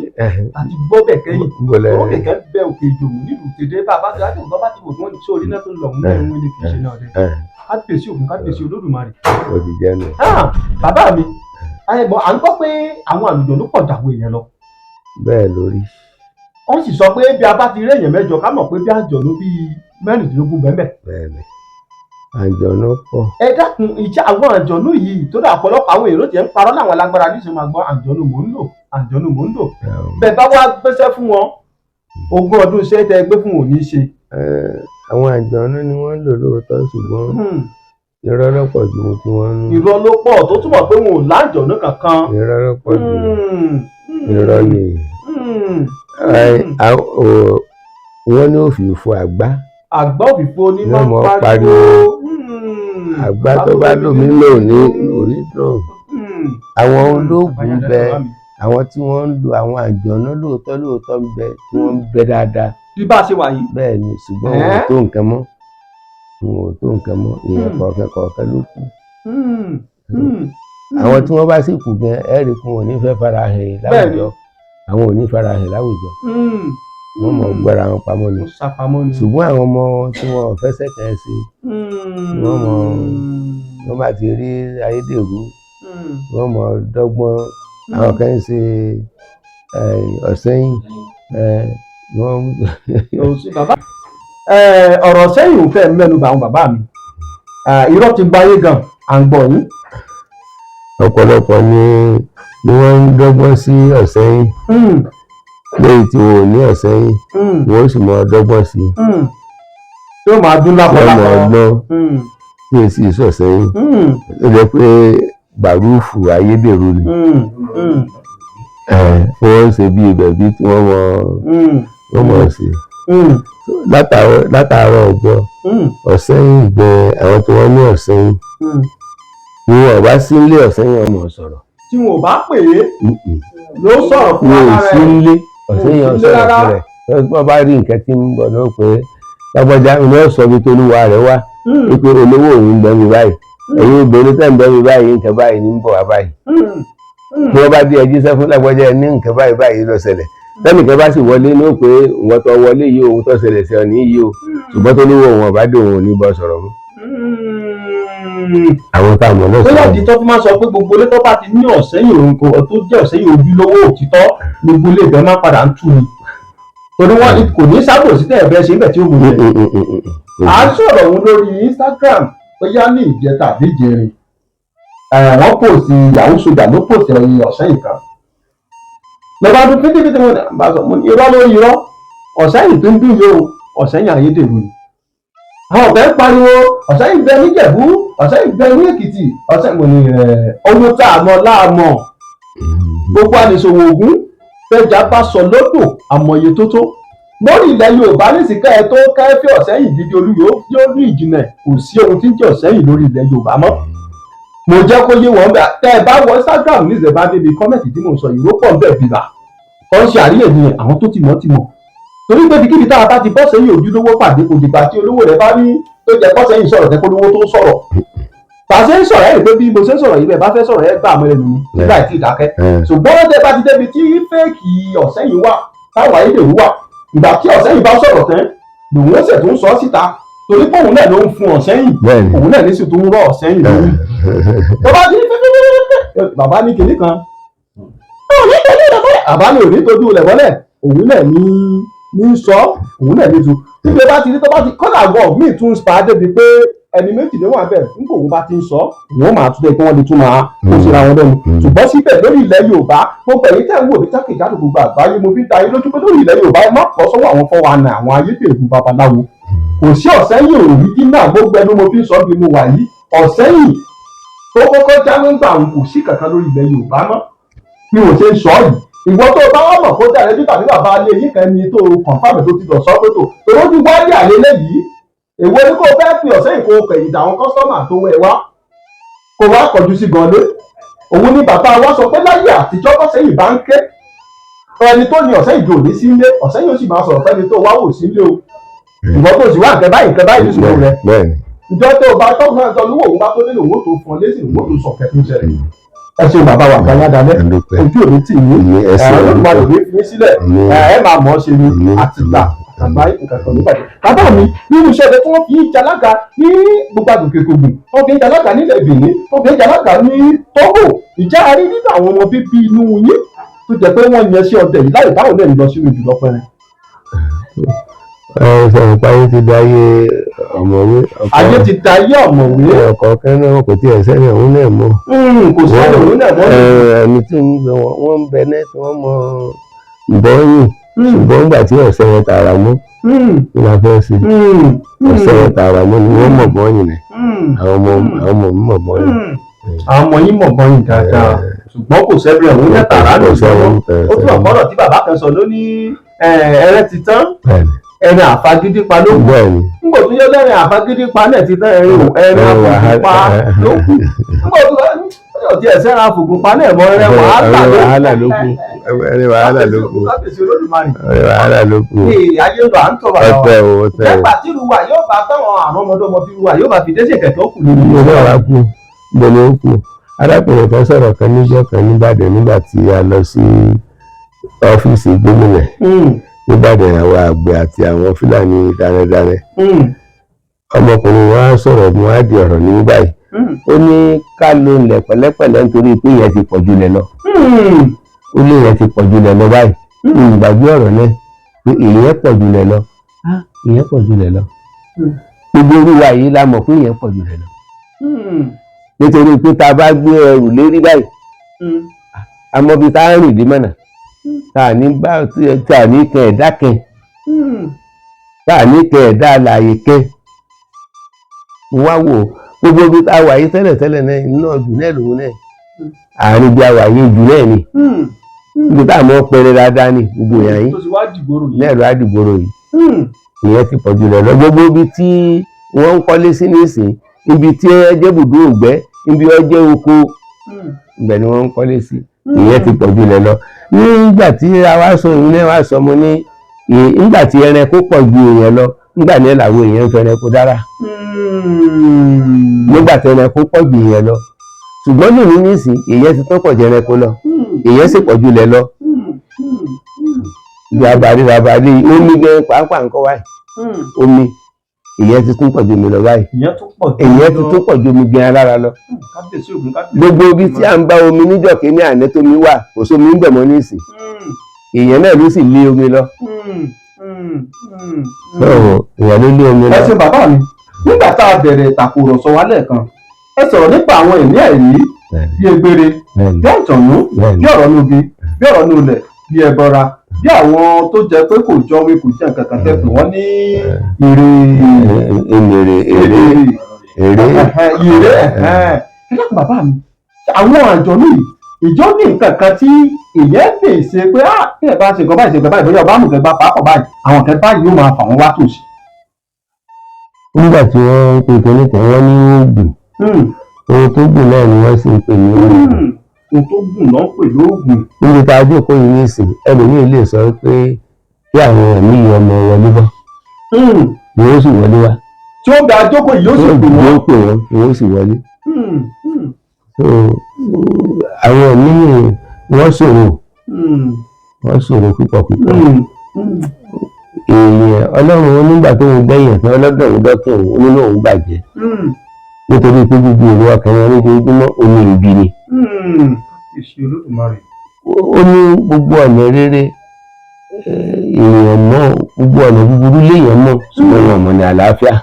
láti gbọ́ bẹ̀ kẹ́yìn. Bọ̀lẹ̀. Òkè kẹ́ bẹ òkè ìjòmù nílùú tèdè bàbá tí láti bàbá ti wò tí wọ́n ní sórí náà tó ń lọ òun náà ń wí ni kì í ṣe náà dé. Kábíyèsí Ògún, kábíyèsí Olódùmarè. Ó ti jẹ́ nù. Bàbá mi, à ń gbọ́ pé àwọn àlùjọ̀nnú pọ̀ dàwọ̀ èèyàn lọ. Bẹ́ẹ̀ lórí. Wọ́n sì sọ pé bí a bá ti rí èèyàn 8 ká mọ̀ pé bí àjọ̀nú bíi 16 bẹ́ẹ̀. Bẹ́ẹ̀ ni, àjọ̀nú pọ̀. Ẹ dákun, ìjà àwọn àjọ̀nú yìí tó dà, ọ̀pọ̀lọpọ̀ àwọn èrò tiẹ̀ ń parọ́ láwọn alágbára níṣẹ́ máa gbọ́ àjọ̀nú mò ń lò, àjọ̀nú mò ń lò. Bẹ́ẹ̀ bá wá gbéṣẹ́ fún wọn, 20 ọdún iṣẹ́ tẹ́ gbé fún wọn ò ní ṣe. Àwọn àjọ̀nú ni wọ́n ń lò lóòótọ́, ṣùgbọ́n irọ́ ló pọ̀ ju ohun tí wọ́n ń. Irọ́ ló pọ̀, tó túmọ̀ pé wọn ò lájọ̀nú kankan. Irọ́ ló pọ̀ ju, irọ́ ni. Wọ́n ní òfìfo àgbá. Àgbá òfìfo ní máa ń mọ̀ pariwo. Àgbá tó bá lómi lò ní orí dùn. Àwọn olóògùn ń bẹ, àwọn tí wọ́n ń lo àwọn àjọ̀nú lóòótọ́ lóòótọ́ ń bẹ, tí wọ́n ń bẹ dáadáa. Bí bá a ṣe wà yìí. Bẹ́ẹ̀ ni, ṣùgbọ́n wọn ò tó nǹkan mọ́, wọn ò tó nǹkan mọ́. Èèyàn kọ̀ọ̀kan kọ̀ọ̀kan ló kù. Àwọn tí wọ́n bá sì kù gan, ẹ rí i pé wọn ò ní fẹ́ fara hàn láwùjọ. Àwọn ò ní fara hàn láwùjọ, wọ́n mọ̀ gbára wọn pamọ́ ni. Ṣùgbọ́n àwọn ọmọ tí wọn ò fẹsẹ̀ kàn sí, wọ́n mọ̀, wọ́n bá ti rí ayédèrú, wọ́n mọ̀ dọ́gbọ́n. Àwọn kan ń ṣe ọ̀sẹ́yìn wọ́n. Ọ̀rọ̀ sẹ́yìn ò fẹ́ mẹ́nu bà àwọn bàbá mi. Irọ́ ti gbayé gan, à ń gbọ́ yín. Ọ̀pọ̀lọpọ̀ ni wọ́n ń dọ́gbọ́n sí ọ̀sẹ́yìn, lẹ́yìn tí wọn ò ní ọ̀sẹ́yìn, wọ́n sì mọ dọ́gbọ́n sí. Tí ó máa dún lápọ̀lápọ̀. Wọ́n mọ̀ ọgbọ́n tí èsì ìsọ̀sẹ́yìn, ó jẹ́ pé gbàrúfù ayédèrú ni. Wọ́n ń ṣe bí ibẹ̀ bí tí wọ́n mọ̀ sí. Látàárọ̀ ọjọ́ ọ̀sẹ́yìn gbẹ, àwọn tí wọ́n ní ọ̀sẹ́yìn ni wọn bá sí ilé ọ̀sẹ́yìn ọmọ sọ̀rọ̀. Tí wọn ò bá pè é ló sọ̀rọ̀ fún ara rẹ̀. Wọn ò sí ilé ọ̀sẹ́yìn ọ̀sọ̀rọ̀ fún rẹ̀. Wọ́n bá rí nǹkan tí ń bọ̀ náà pé lágbájá ni wọ́n sọ ibi tó olúwa rẹ̀ wá, wípé olówó òun ń bẹ mi báyìí, ẹ̀yin obìnrin tẹ́ ń bẹ mi báyìí, nǹkan báyìí ní ń bọ̀ wá báyìí. Bí wọ́n bá dé ẹjí sẹ́ fún lágbájá ní nǹkan báyìí báyìí ló ṣẹlẹ̀. Tẹ́nìkan bá sì wọlé ní ó pé ìwọ́n tó wọlé yìí, ohun tó ṣẹlẹ̀ sí ọ ní yìí o, ṣùgbọ́n tó níwọ̀ òun ọ̀bá dé, òun ò ní bọ́ sọ̀rọ̀ mọ́. Àwọn tá a mọ̀ náà sọ̀rọ̀. Bóyá ìdí tó fi máa sọ pé gbogbo ilé tó bá ti ní ọ̀sẹ́yìn òun kò tó jẹ́ ọ̀sẹ́yìn ojúlówó òtítọ́, gbogbo ilé ìbẹ́ máa padà ń tú ni. Torí wọn kò ní sábò sí tẹ̀ bẹ́ẹ̀ ṣe ń bẹ̀ tí ó mú un. À ń sọ̀rọ̀ òun lórí Instagram bóyá ní ìjẹta àbí ìjẹrin. Wọ́n pòsì Yahoo Soja ló pòsì ọ̀sẹ́yìn kan. Lọ́ba dún fítífítí wọn bá sọ irọ́ lórí irọ́, ọ̀sẹ́yìn tó ń dún yìí o, ọ̀sẹ́yìn ayédèrú ni. Àwọn ọ̀fẹ́ ń pariwo ọ̀sẹ́yìn bẹ níjẹ̀bú, ọ̀sẹ́yìn bẹ ní Èkìtì, ọ̀sẹ́yìn mo ní ohun tá a mọ̀ láàmọ̀. Gbogbo àdìsòwò ògún fẹjà bá sọ lódò àmọ̀ye tó tó lórí ilẹ̀ Yorùbá nísìkẹ́ ẹ tó kẹ́fẹ́ ọ̀sẹ́yìn gidi olú yóò ní ìjìnlẹ̀, kò sí ohun tí ń jẹ́ ọ̀sẹ́yìn lórí ilẹ̀ Yorùbá mọ́. Mo jẹ́ kó yé wọn bẹ́ẹ̀, tẹ́ ẹ bá wọ Instagram níṣẹ́ bá débi kọ́mẹ̀tì tí mo sọ yìí ló pọ̀ bẹ́ẹ̀ bìbà tó ń ṣe àríyànjiyàn, àwọn tó ti mọ̀ ti mọ̀. Torí pé ibikíbi tá a bá ti bọ́ sẹ́yìn ojúlówó pàdé, kò dìgbà tí olówó rẹ̀ bá ní tó jẹ́ bọ́ sẹ́yìn sọ̀rọ̀ tẹ́ kólówó tó sọ̀rọ̀. Bá a ṣe ń sọ̀rọ̀ ẹ̀ rí pé bí mo ṣe ń sọ̀rọ̀ yìí bẹ́ẹ̀ bá fẹ́ sọ̀rọ̀ ẹ̀ gbà mọ́ ẹnu mi nígbà tí ìdákẹ́. Ṣùgbọ́n ó dé bá ti débi tí fẹ́ẹ̀kì ọ̀sẹ́yìn wà táwọn ayédèrú wà, ìgbà tí ọ̀sẹ́yìn bá sọ̀rọ̀ tán lòun ó ṣẹ̀ tó ń sọ síta, torí pé òun náà ló ń fún ọ̀sẹ́yìn, òun náà ní sì tó ń rọ ọ̀sẹ́yìn lórí. Bàbá ti ní fẹ́fẹ́fẹ́fẹ́ bàbá ní kinní kan, bàbá ní òní tójú rẹ̀ mọ́lẹ̀, òun náà ní sọ, òun náà ní tu. Tíbi bá ti rí tó bá ti kọ́là wọ̀ míì tún pa débi pé ẹni méjì ló wà bẹ́ẹ̀, nígbà òun bá ti ń sọ òun máa tún dé kí wọ́n lè tún máa kó síra wọn lẹ́nu. Ṣùgbọ́n síbẹ̀ lórí ilẹ̀ Yorùbá, gbogbo ẹ̀yin tẹ́ ń wò mí jákèjádò gbogbo àgbáyé, mo fi ń da yín lójú pé lórí ilẹ̀ Yorùbá ẹ má kọ́ sọ́wọ́ àwọn fọwọ́nà àwọn ayédèrú babaláwo. Kò sí ọ̀sẹ́yìn òríjínà, gbogbo ẹnu mo fi ń sọ bí mo wà yìí, ọ̀sẹ́yìn tó kọ́kọ́ jáwé ń gbà òun kò sí kankan lórí ilẹ̀ Yorùbá mọ́ bí mo ṣe ń sọ yìí. Ìwọ tó bá wà mọ̀ kó dára ẹjú tàbí bàbá alẹ́ yìí kan ni tó kọ̀ǹfàmì tó ti lọ sọ pé tó torójú wáyé àlélẹ́ yìí, èwo ni kó fẹ́ fi ọ̀sẹ́yìn kó kẹ̀yìn dà àwọn kọ́sọ́mà tó wẹ̀ wá kó wá kọjú sí gan lé. Òun ni bàbá wa sọ pé láyé àtijọ́ kọ́sẹ́yìn bá ń ké, ẹni tó ní ọ̀sẹ́yìn jò ní sílé, ọ̀sẹ́yìn ó sì máa sọ̀rọ̀ fẹ́ni tó wá wò sílé o. Ìwọ tó sì wá nǹkan báyìí nǹkan báyìí nísìnyí rẹ, ìjọ tó bá tó fún ẹjọ́ lówó òun bá tó nílò òun ó tó fún ọ lésì, òun ó tó sọ kẹfún ṣẹlẹ̀. Ẹ ṣeun bàbá wa àgbáyé dalẹ, ojú òní tì yín, Olódùmarè ní fi sílẹ̀, ẹ máa mọ̀ ọ́ ṣe ni àtìgbà àgbáyé nǹkan kan nípàdé. Bàbá mi nínú iṣẹ́ rẹ tí wọ́n fi ń jalága ní gbogbo àgbègbè Ògùn, wọ́n fi ń jalága nílẹ̀ Benin, wọ́n fi ń jalága ní Tógò, ìjà rí nínú àwọn ọmọ bíbí inú yín tó jẹ́ pé wọ́n yan sí ọdẹ yìí láì táwọn náà ń lọ sínú jùlọ pẹ́rẹ́. Ẹ sọ̀rọ̀ pé ayé ti di ayé ọ̀mọ̀wé. Ayé ti da ayé ọ̀mọ̀wé. Ọkọ̀ kẹ́rin kò tiẹ̀ sẹ́ni òun náà mọ̀. Kò sẹ́ni òun náà mọ́. Ẹni tí wọ́n ń bẹ náà tí wọ́n mọ ìbọn yìí, ṣùgbọ́n nígbà tí ọ̀sẹ̀ yẹn tààrà mọ́ kí la fẹ́ ṣe? Ọ̀sẹ̀ yẹn tààrà mọ́ ni wọ́n mọ̀ bọ́n yìí nẹ̀. Àwọn ọmọ mi mọ̀ bọ́n yìí. Àwọn ọmọ yín mọ̀ bọ́n yìí dáadáa, ṣùgbọ́n kò sẹ́ni òun náà tààrà ló sọ. Ó tún ọ̀pọ̀rọ̀ tí bàbá kan sọ ló ní ẹrẹ́ ti tán, ẹrin àfagídí pa ló kù. Nígbà tó yẹ lẹ́rìn àfagídí pa náà ti tán, ẹrin àfògùn pa ló kù. Nígbà tó yẹ ọtí ẹsẹ̀ ra àfògùn pa náà mọ́, ẹrin wàhálà ló kù. Ẹrin wàhálà ló kù. Kábíyèsí Olódùmarè. Ẹrin wàhálà ló kù. Ee, ayé lọ à ń tọ́ bàbá wa. Ọtẹ o, ọtẹ o. Nígbà tí irú wa yóò bá táwọn àrùn ọmọdé tí irú wa yóò bá fi dé ṣèkẹ̀ tó kù nínú. Mo náà wá kú gbẹ̀lẹ̀ ó kù. Arákùnrin kan sọ̀rọ̀ kan níjọ́ kan nígbàdàn nígbà tí a lọ sí ọ́fíìsì gómìnà nígbàdàn, àwọn àgbẹ̀ àti àwọn Fúlàní darandaran. Ọmọkùnrin wa sọ̀rọ̀ mú á di ọ̀rọ̀ ní báyìí. Ó ní ká lo ilẹ̀ pẹ̀lẹ́pẹ̀lẹ́ nítorí pé ìyẹn ti pọ̀ jù lẹ̀ lọ. Ó ní ìyẹn ti pọ̀ jù lẹ̀ lọ báyìí. Ìgbàgbé ọ̀rọ̀ náà pé ìyẹn pọ̀ jù lẹ̀ lọ, ìyẹn pọ̀ jù lẹ̀ lọ. Gbogbo olúwa yìí la mọ̀ pé ìyẹn pọ̀ jù lẹ̀ lọ, nítorí pé tá a bá gbé ẹrù lérí báyìí, àmọ́ bí tá a rìn dé mọ̀nà tá a ní bá tá a ní kẹ ẹ̀dá kẹ, tá a ní kẹ ẹ̀dá alààyè kẹ. Mo wá wò gbogbo ibi tá a wà yìí tẹ́lẹ̀tẹ́lẹ̀ náà, iná jù náà lòun náà àárín bí a wà yìí jù náà ni ibi tá a mọ̀ pẹrẹ dáadáa ni gbogbo ìyá yín náà ló á dìgboro yìí. Ìyẹn ti pọ̀ jù lọ lọ. Gbogbo ibi tí wọ́n ń kọ́lé sí nísìn, ibi tí ẹ jẹ́ bùdó ògbẹ́, ibi ọ jẹ́ oko, ibẹ̀ ni wọ́n ń kọ́lé sí. Ìyẹn ti pọ̀ jù lẹ̀ lọ. Nígbà tí a wá sọ ìlú náà wá sọ mo ní nígbà tí ẹranko pọ̀ ju èèyàn lọ, nígbà náà làwọn èèyàn ń fẹranko dára, nígbà tí ẹranko pọ̀ ju èèyàn lọ. Ṣùgbọ́n lónìí nísìn, èèyàn ti tán pọ̀ ju ẹranko lọ, èèyàn sì pọ̀ jù lẹ̀ lọ. Bí abalẹ̀ abalẹ̀ omi gẹ́ pàápàá nǹkan wáyé omi, ìyẹn ti tún pọ̀ ju omi lọ báyìí. Ìyẹn ti tún pọ̀ ju omi gan alára lọ. Gbogbo ibi tí à ń bá omi níjọ́ kínní àná tómi wà, kò sómi ń bẹ̀ mọ́ nísìn. Ìyẹn náà ló sì lé omi lọ. Ìyẹn ló lé omi lọ. Ẹ ṣe bàbá mi, nígbà tá a bẹ̀rẹ̀ ìtàkùrọ̀sọ wa lẹ́ẹ̀kan, ẹ sọ̀rọ̀ nípa àwọn ẹ̀mí àìrí bí egbére, bí àjọ̀nú, bí ọ̀rọ̀ nubi, bí ọ̀rọ̀ nulẹ̀, bí ẹbọra, bí àwọn tó jẹ pé kò jọ wí kò jẹ nǹkan kan tẹ pé wọ́n ní èrè èrè èrè èrè èrè. Ẹ dákun bàbá mi, àwọn àjọ̀nú yìí ìjọ ní nǹkan kan tí ìyẹn lè ṣe pé á bí ẹ bá ṣe nǹkan báyìí ṣe nǹkan báyìí, bóyá ọba àmùkẹ́ bá pàápàá báyìí, àwọn nǹkan báyìí yóò máa fà wọ́n wá tòsí. Nígbà tí wọ́n ń pe kinní kan, wọ́n ní oògùn. Ohun tó gùn náà ni wọ́n sì ń pè ní oògùn. Ohun tó gùn ló ń pè lóògùn. Níbi tá a jókòó yìí nísìn, ẹlòmíì lè sọ pé kí àwọn ẹ̀mí yìí ọmọ wọlé bọ́, ni ó sì wọlé wá. Tí ó bẹ àjókòó yìí ó sì pè wọ́n. Yóò pè wọ́n, ni ó sì wọlé. Àwọn ẹ̀mí wọ́n ṣòro, wọ́n ṣòro púpọ̀ púpọ̀. Èèyàn Ọlọ́run onígbà tó ń gbẹ̀yìn tán ọlọ́dọ̀ òun dọ́kẹ́ òun onínú òun bàjẹ́, nítorí pé gbogbo èrò ọkàn wọn lójoojúmọ́ omi ìbí ni. Ó ní gbogbo ọ̀nà rere èèyàn mọ̀, gbogbo ọ̀nà búburú léèyàn mọ̀, ṣùgbọ́n wọn mọ̀ ní àlàáfíà.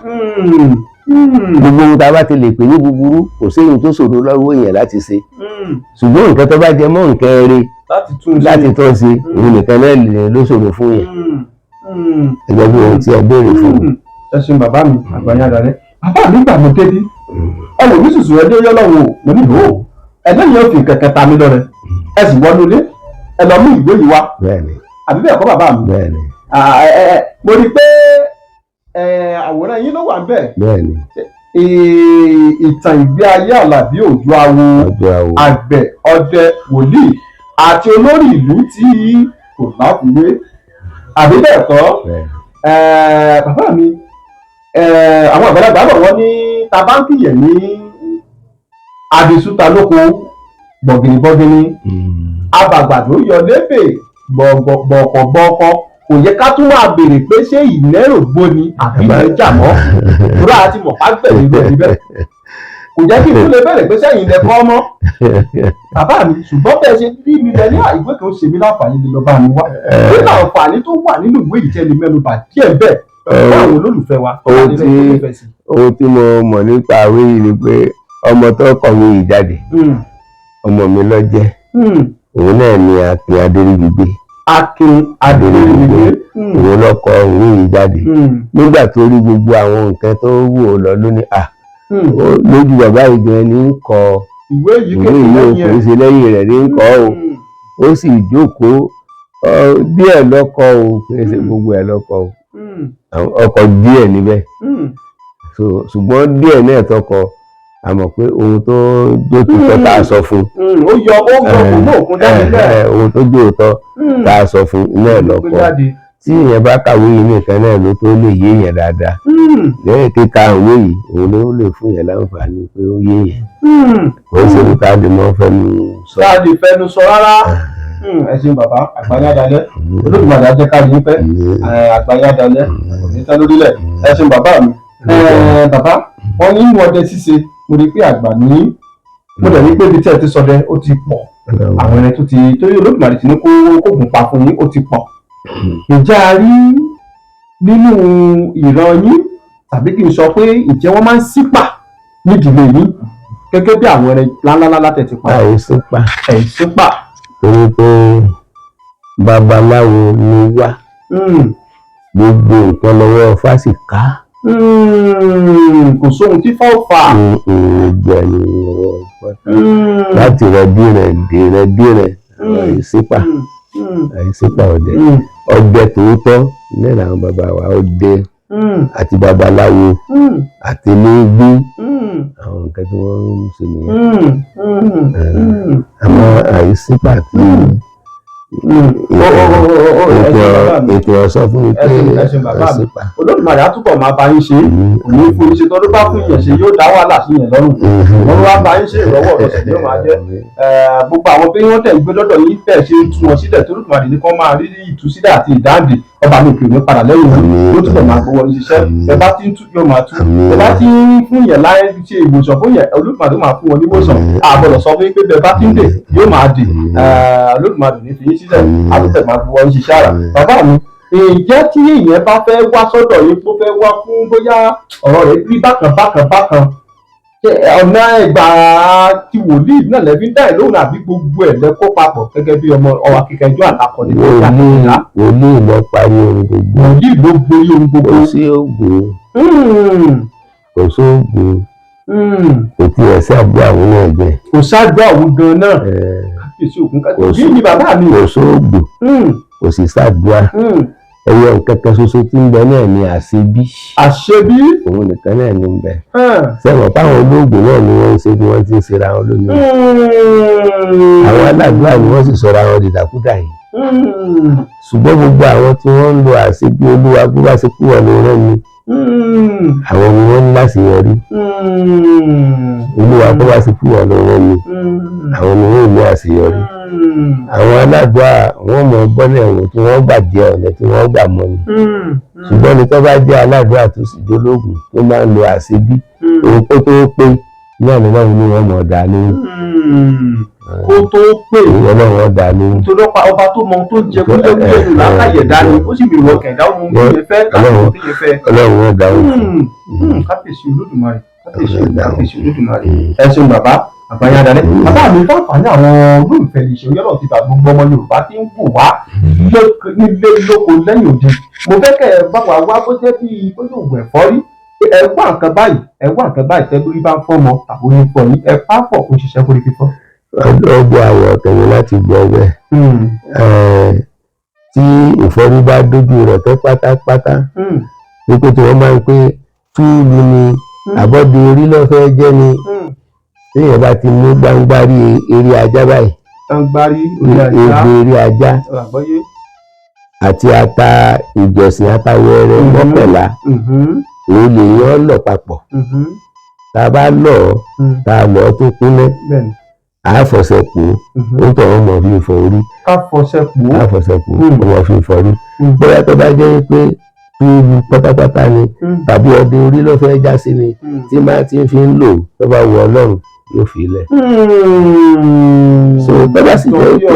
Gbogbo ohun tá a bá ti lè pè ní búburú, kò séyìn tó ṣòro lọ́wọ́ èèyàn láti ṣe, ṣùgbọ́n nǹkan tó bá jẹ mọ́ nǹkan eré láti tún ṣe, òun nìkan náà ló ṣòro fún yẹn. Ẹgbẹ́ bí ohun tí ẹ béèrè fún mi. Ẹ ṣeun bàbá mi, àgbáyé adalẹ. Bàbá mi gbà mí débi ẹ wò mí sùsù ẹjọ́ yọ lọ́wọ́ mo ní ìhó ẹlẹ́yìn òfin kẹ̀kẹ́ ta mi lọ́rẹ, ẹ sì wọnú ilé ẹ lọ mú ìwé yìí wá. Àbí bẹ́ẹ̀ kọ́ bàbá mi? Mo rí i pé àwòrán yín ló wà níbẹ̀. Ìtàn ìgbé ayé Àlàbí Òjó Awo, àgbẹ̀, ọdẹ, wòlíì àti olórí ìlú tí kò láfiwé. Àbí bẹ́ẹ̀ kọ́ bàbá mi? Àwọn àgbàlagbà bọ̀ wọ́n ní tabáǹkì yẹ̀ ní àdìsúta lóko bọ̀gìnìbọ̀gìnì, abàgbàdo yọ lébè gbọ̀ọ̀kọ̀gbọ̀ọ̀kọ̀. Kò yẹ ká tún máa béèrè pé ṣé ìlérò gbó ni àbí ìlẹ́jà mọ́, ìrora àti mọ̀pá gbẹ̀mí lórí bẹ́ẹ̀. Kò jẹ́ kí n tún lè bẹ̀rẹ̀ pé sẹ́yìn lẹ kọ́ mọ́ bàbá mi, ṣùgbọ́n bẹ́ẹ̀ ṣe rí mi lẹ ní ìwé kan ṣe mí láǹfààní lè lọ bá mi wá. Nínú àǹfààní tó wà nínú ìwé yìí tẹ́lẹ̀ mẹ́nu bà díẹ̀ bẹ́ẹ̀ fún àwọn olólùfẹ́ wa. Ohun tí mo mọ̀ nípa ìwé yìí ni pé ọmọ tó kọ̀wé yìí jáde, ọmọ mi ló jẹ́. Òun náà ni Akin Adéríbigbé. Akin Adéríbigbé. Òun ló kọ ìwé yìí jáde. Nígbà tó rí gbogbo àwọn nǹkan tó wù ó lọ lónìí, lójú bàbá yìí gan ni ń kọ ìwé yìí, kò ṣe lẹ́yìn rẹ̀ ní ń kọ o. Ó sì jókòó díẹ̀ lọ́kọ o, kò ṣe gbogbo ẹ̀ lọ́kọ o, ọkọ díẹ̀ níbẹ̀. Ṣùgbọ́n díẹ̀ náà tọkọ, a mọ̀ pé ohun tó jókòó tá a sọ fún ó yọ kò mú òkun jáde bẹ́ẹ̀. Ohun tó jóòtọ́ tá a sọ fún náà lọ́kọ. Tí èèyàn bá kàwé yìí nìkan náà ló tó lè yé èèyàn dáadáa. Lẹ́yìn kíka òwe yìí, òun ló lè fún yẹn láǹfààní pé ó yé èèyàn. Kò ń ṣe ní ká lè mọ fẹnu sọ. Ká lè fẹnu sọ rárá. Ẹ ṣeun bàbá, àgbáyé adalẹ, Olódùmarè á jẹ́ ká yín pẹ́. Àgbáyé adalẹ kò ní tán lórílẹ̀. Ẹ ṣeun bàbá mi. Bàbá wọn ní inú ọdẹ ṣíṣe, mo rí pé àgbà ní, mo dẹ̀ rí pé ibi tí ẹ ti sọdẹ ó ti pọ̀, àwọn ẹni tó ti torí Olódùmarè ti ní kó kóògùn pa fún yín ó ti pọ̀. Ǹjẹ́ a rí nínú ìran yín, tàbí kí n sọ pé ǹjẹ́ wọ́n máa ń ṣípà nídìílé yín gẹ́gẹ́ bí àwọn ẹrẹ ńláńlá tẹ̀ ti pa? Àìsípà. Àìsípà. Torí pé babaláwo ni wá, gbogbo nǹkan lọ́wọ́ fásitì. Kò sóhun tí fáwọn fà. Gbogbo ẹ̀ ní ọwọ́ fásitì láti rẹ bí rẹ dè rẹ bí rẹ. Àìsípà, àìsípà ọdẹ, ọdẹ tòótọ́ lẹ́nu àwọn bàbá wa, ọdẹ àti babaláwo àti eléégún, àwọn nǹkan tí wọ́n ń ṣe nìyẹn. Àmọ́ àìsípà tí ètò ọ̀sán fún mi pé àìsípà. Olódùmarè á túbọ̀ máa bá yín ṣe, kò ní fún yín ṣe. Tọ́dún bá fún yẹn ṣe yóò dá wàhálà sí yẹn lọ́rùn. Wọ́n wá bá yín ṣe ìrọ́wọ́ ọ̀sẹ̀ ni ó máa jẹ́. Gbogbo àwọn bí wọ́n tẹ̀ ń gbé lọ́dọ̀ yín bẹ́ẹ̀ ṣe ń tú wọn sílẹ̀ tó Olódùmarè ní kán máa rí ìtúsílẹ̀ àti ìdáǹdè. Ọba mi kì í ní padà lẹ́yìn yín, yóò túbọ̀ máa gbowó ní ṣiṣẹ́. Ẹ bá ti ń tú yóò máa tú, ẹ bá ti ń fún yẹn láyé ṣe ìwòsàn fún yẹn, Olódùmarè máa fún wọn ní ìwòsàn. Àbọ̀dọ̀ sọ fún yín pé bẹ́ẹ̀ bá ti ń dè yóò máa dè. Olódùmarè ní fi yín sílẹ̀, àtúntẹ̀ máa gbowó ní ṣiṣẹ́ àrà. Bàbá mi, ǹjẹ́ tí èèyàn bá fẹ́ wá sọ́dọ̀ yín tó fẹ́ wá fún bóyá ọ̀rọ̀ rẹ̀ rí bákan bákan bákan, ọ̀nà ẹgbà tí wòlíì náà lẹ́bí dá ẹ̀ lóhùn, àbí gbogbo ẹ̀ lẹ kó papọ̀ gẹ́gẹ́ bí ọmọ ọwà kíkẹjọ́ àtàkọ́ni tó yà nílá? Wòlíì ló parí ohun gbogbo. Wòlíì ló borí ohun gbogbo. Kò sí oògùn, kò sóògùn, kò tiẹ̀ sí àdúrà òun náà jẹ. Kò sáàdúrà òun gan náà. Kábíyèsí òkun kábíyèsí ni bàbá mi. Kò sóògùn, kò sì sáàdúrà. Ẹyọ nǹkan kan ṣoṣo tí ń bẹ náà ni àṣebí. Àṣebí. Òun nìkan náà ni ń bẹ. Sẹ́wọ̀n táwọn olóògùn náà ni wọ́n ń ṣe bí wọ́n ti ń ṣera wọn lónìí. Àwọn aládùúrà ni wọ́n sì sọra wọn dìdàkudà yìí. Ṣùgbọ́n gbogbo àwọn tí wọ́n ń lo àṣebí, Olúwa bó bá ṣe kúrò ló rán mi, àwọn ni wọ́n ní láṣeyọrí. Olúwa bó bá ṣe kúrò ló rán mi, àwọn ni wọ́n ní àṣeyọrí. Àwọn aládùúrà wọ́n mọ gbọ́nà ẹ̀wọ̀n tí wọ́n gbà jẹ ọ̀nà tí wọ́n gbà mọ́ ni. Ṣùgbọ́n ní tó bá jẹ́ aládùúrà tó sì jólógùn tó máa ń lo àṣebí, òun kó tó pé ní àná náà ni wọ́n mọ̀ dá lóhùn. Kó tó pé Ọlọ́run ọ̀dà lóhùn. Nítorí ọba tó mọ ohun tó jẹ kúlẹ̀kúlẹ̀ nù lákàyè dání, ó sì bèrè ọkàn ẹ̀dá ohun tó yẹ fẹ́ láti ohun tó yẹ fẹ́. Ọlọ́run ọ̀dà lóhùn. Kábíyèsí Olódùmarè, kábíyèsí Olódùmarè. Ẹ ṣeun bàbá, àbáyá dalẹ. Bàbá mi, fáfàní àwọn olólùfẹ́ lè ṣe oyọ́nà ti bá gbogbo ọmọ Yorùbá tí ń wò wá nílé lóko lẹ́yìn òde. Mo fẹ́ kẹ́ ẹ bá wa wá bó jẹ́ bíi bóyá òògùn ẹ̀fọ́rí, ẹ wá nǹkan báyìí, ẹ wá nǹkan báyìí tẹ́gbórí bá ń fọ́mọ tàbí oní fọ́ yín, ẹ pápọ̀ kó ṣiṣẹ́ fórí fífọ́. Ọgbọ́n àwọn ọ̀kẹ́mi láti gbọ́ bẹ́ẹ̀. Tí ìfọ́rí bá dójú rẹ̀ tó pátápátá, wípé tí wọ́n máa ń pé túùlù ni àbọ̀dé orí lọ́fẹ́ jẹ́ ni, téèyàn bá ti mú gbangba rí eré ajá báyìí, gbangba rí eré ajá àti ata ìjọsìn ata wẹrẹ mọ́kànlá, òun lè yọ ọ́ lọ̀ papọ̀. Tá a bá lọ̀ ọ́, tá a lọ̀ ọ́ tó kúnlẹ̀, a fọṣẹ pò ó, tọ̀ ọ́ mọ̀ fi fọ orí. Ká fọṣẹ pò ó. Ká fọṣẹ pò ó, mọ̀ fi fọ orí. Bóyá tó bá jẹ́ pé túbú pátápátá ni tàbí ọdẹ orí ló fẹ́ já sí ni, tí máa ti fi ń lò tó bá wù Ọlọ́run yóò fi lẹ̀. So tó bá sì jẹ́ pé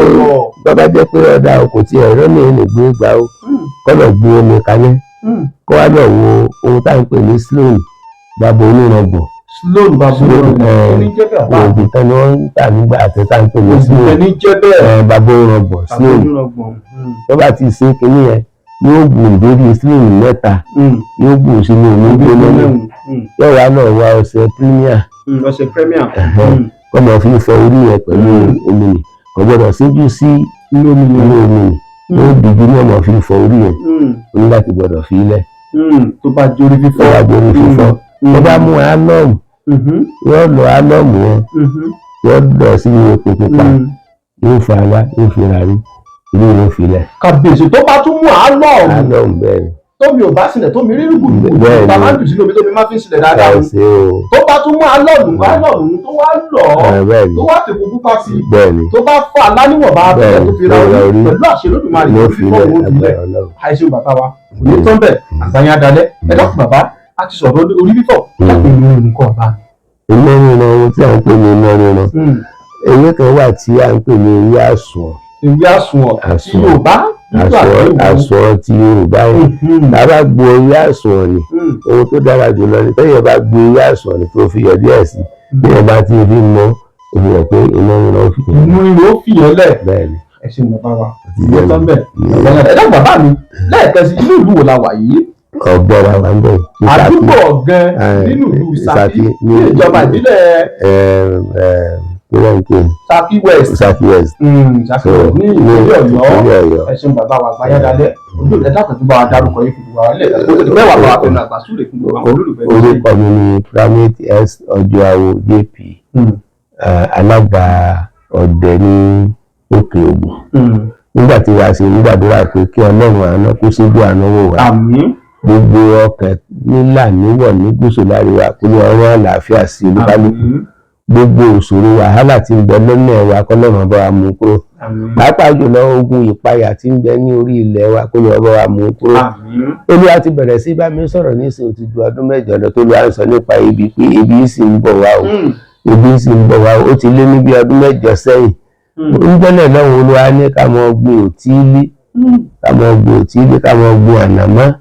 tó bá jẹ́ pé ọ̀dà kò tí ẹ̀rọ ní lè gbé gbà ó, kọ́lọ̀ gbé omi kaná, kó wá lọ wo ohun tá à ń pè ní sloan bàbá onírọ̀gbọ̀n. Sloan bàbá Sloan, onírọ̀gbọ̀n ní jẹ́ bẹ́ẹ̀ bá. Oògùn tán ni wọ́n ń tà nígbà àti tá à ń pè ní Ògùn sloan. ní jẹ́ bẹ́ẹ̀. Bàbá onírọ̀gbọ̀n Bàbá sloan. onírọ̀gbọ̀n. Tó bá ti ṣe kinní yẹn, yóò gùn lórí sloan 3, yóò gùn sínú omi gbóná ní, yóò wá lọ wá ọṣẹ Premier. Ọṣẹ Premier. Kó máa fi fọ orí yẹn pẹ̀lú omi nì, kò gbọdọ̀ síjú sí Inú omi inú omi nì, yóò dìjú ní ọmọ fi fọ orí yẹn. Ó ní láti gbọdọ̀ fi lẹ̀. Tó bá jórí fífọ́. Tó bá jórí fífọ́, tó bá mú alum, yóò lọ alum yẹn, yóò lọ sínú epo pupa, yóò fa alá, yóò fi ra rí inú, yóò fi lẹ̀. Kàbíyèsí, tó bá tún mú alum. Alum, bẹ́ẹ̀ ni. Tómi ò bá sílẹ̀, tómi rí rúgbùrúgbù, Bẹ́ẹ̀ ni. tá a máa ń jù sínú omi tómi máa fi ń sílẹ̀ dáadáa. Ẹ ṣe o. Tó bá tún mú alum tó wá lọ̀ ọ́, Ẹ bẹ́ẹ̀ ni. tó wá fèpo pupa sí i, Bẹ́ẹ̀ ni. tó bá fà láníwọ̀nba abẹ́rẹ́ tó fi ra Bẹ́ẹ̀ ni, orí pẹ̀lú àṣẹ Olódùmarè, yóò tó fi fi fọ́ lẹ̀ òun fi lẹ̀. agbára Ọlọ́run. Àìṣe bàbá wa kò ní tán bẹ́ẹ̀, àgbáyé adalẹ́. Ẹ dákun bàbá, a ti sọ̀rọ̀ orí fífọ́, dákun, ìlú nǹkan ọba. Iná ríran, ohun tí à ń pè ní iná ríran, ewé kan wà tí à ń pè ní ewé àsùnwọ̀n. Ewé àsùnwọ̀n tí Àsùnwọ̀n. Yorùbá nígbà Àsùnwọ̀n, àsùnwọ̀n ti Yorùbá yẹn, tá a bá gbo ewé àsùnwọ̀n ni, ohun tó dára jùlọ ni tẹ́yẹ̀ bá gbo ewé àsùnwọ̀n ni, tó fi yọ díẹ̀ sí, tẹ́yẹ̀ bá ti fi mọ́, ó fi hàn pé iná ríran ó fi hàn. Inú ríro ó fìyàn lẹ̀. Bẹ́ẹ̀ ni. Ẹ ṣeun bàbá wa, Ti ìlú jẹ́ tán bẹ́ẹ̀, àgbáyé adalẹ́. Ẹ dákun bàbá mi, lẹ́ẹ̀kan sí, inú ìlú wo la wà yìí? Ọgbọ́ra wa ń bẹ̀ ní Ṣakí. Àdúgbò Ọ̀gán nínú ìlú Ṣakí, Ṣakí, ní ìjọba ìbílẹ̀ kí ló ń pè? Ṣakí West. Ṣakí West. Ṣakí So, West ní ìpínlẹ̀ Ọ̀yọ́. Ìpínlẹ̀ Ọ̀yọ́. Ẹ ṣeun bàbá wa, àgbáyé adalẹ́. Ojú ẹ dákun, tó bá wa dárúkọ yìí fún gbogbo wa lẹ́ẹ̀kan kó tó di bẹ́ẹ̀ wà bá wa fẹnu àgbà súre fún gbogbo àwọn olólùfẹ́ tó ṣe. Orúkọ mi ni Primate S Ọjọ́àwò JP, alága ọdẹ ní Òkè Ògùn. Nígbà tí wàá ṣe ń gbàdúrà pé kí Ọlọ́run àná kó síjú àánú wò wá, Àmín. gbogbo ọkàn nílà níwọ̀ ní gúúsù láríwá, kó ní ọrọ̀ àlàáfíà sí olúkálùkù. Àmín. Gbogbo òṣòro wàhálà tí ń bẹ lọ́nà wa, kọ́lọ́run bá wa mú kúrò. Àmín. Pàápàá jùlọ ogun ìpayà tí ń bẹ ní orí ilẹ̀ wa, kó ní ọba wa mú kúrò. Àmín. Olúwa ti bẹ̀rẹ̀ sí bá mi sọ̀rọ̀ nísìnyí, ó ti ju ọdún 8 lọ tó lọ́wọ́ sọ nípa ibi pé ibi sì ń bọ̀ wá o, ibi sì ń bọ̀ wá o. Ó ti lé ní bí ọdún 8 sẹ́yìn. Ń gbọ́dọ̀ lọ́wọ́ Olúwa ní ká mọ gbin òtílí, ká mọ gbin òtílí, ká mọ gbin ànàmọ́,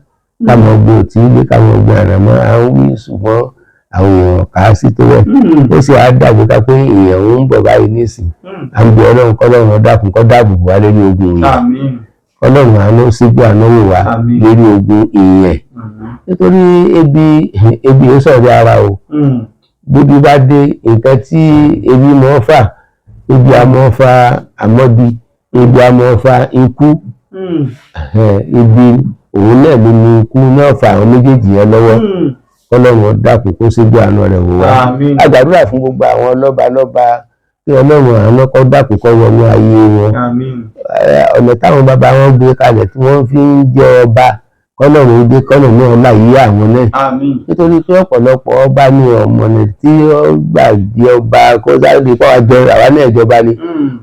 ká mọ gbin òtílí, ká mọ gbin ànàmọ́. À ń wí, ṣùgbọ́n àwọn èèyàn kà á sí tó bẹ́ẹ̀. Ó sì á dàbí ká pé èèyàn ń bọ̀ báyìí nísìn. À ń bẹ Ọlọ́run, kọ́lọ́run dákun kó dáàbò bò wá lórí ogun ìyẹn. Àmín. Ọlọ́run àánú síjú àánú wò wá Àmín. lórí ogun ìyẹn, nítorí ebi ń sọ̀rọ̀ ara o. Bíbí bá dé, nǹkan tí ebi mọ́ fà, ebi a mọ́ fa àmọ́bi, ebi a mọ́ fa ikú. Ebi òun náà ló ní ikú náà fa àwọn méjèèjì yẹn lọ́wọ́. Kọ́lọ́run dákun kó síjú àánú rẹ̀ wò wá. Àmín. A gbàdúrà fún gbogbo àwọn lọ́ba lọ́ba kí Ọlọ́run àánú kó dákun kó wọnú ayé wọn. Àmín. Ọ̀nà táwọn bàbá wọn gbé kalẹ̀ tí wọ́n fi ń jẹ ọba, kọ́lọ́run dé kọ́lọ́run náà láyé àwọn náà. Àmín. Nítorí pé ọ̀pọ̀lọpọ̀ ọba ní ọ̀mọ̀nà tí ó gbà jẹ ọba, kó sáré kó wá jẹ àwa náà jọba ni.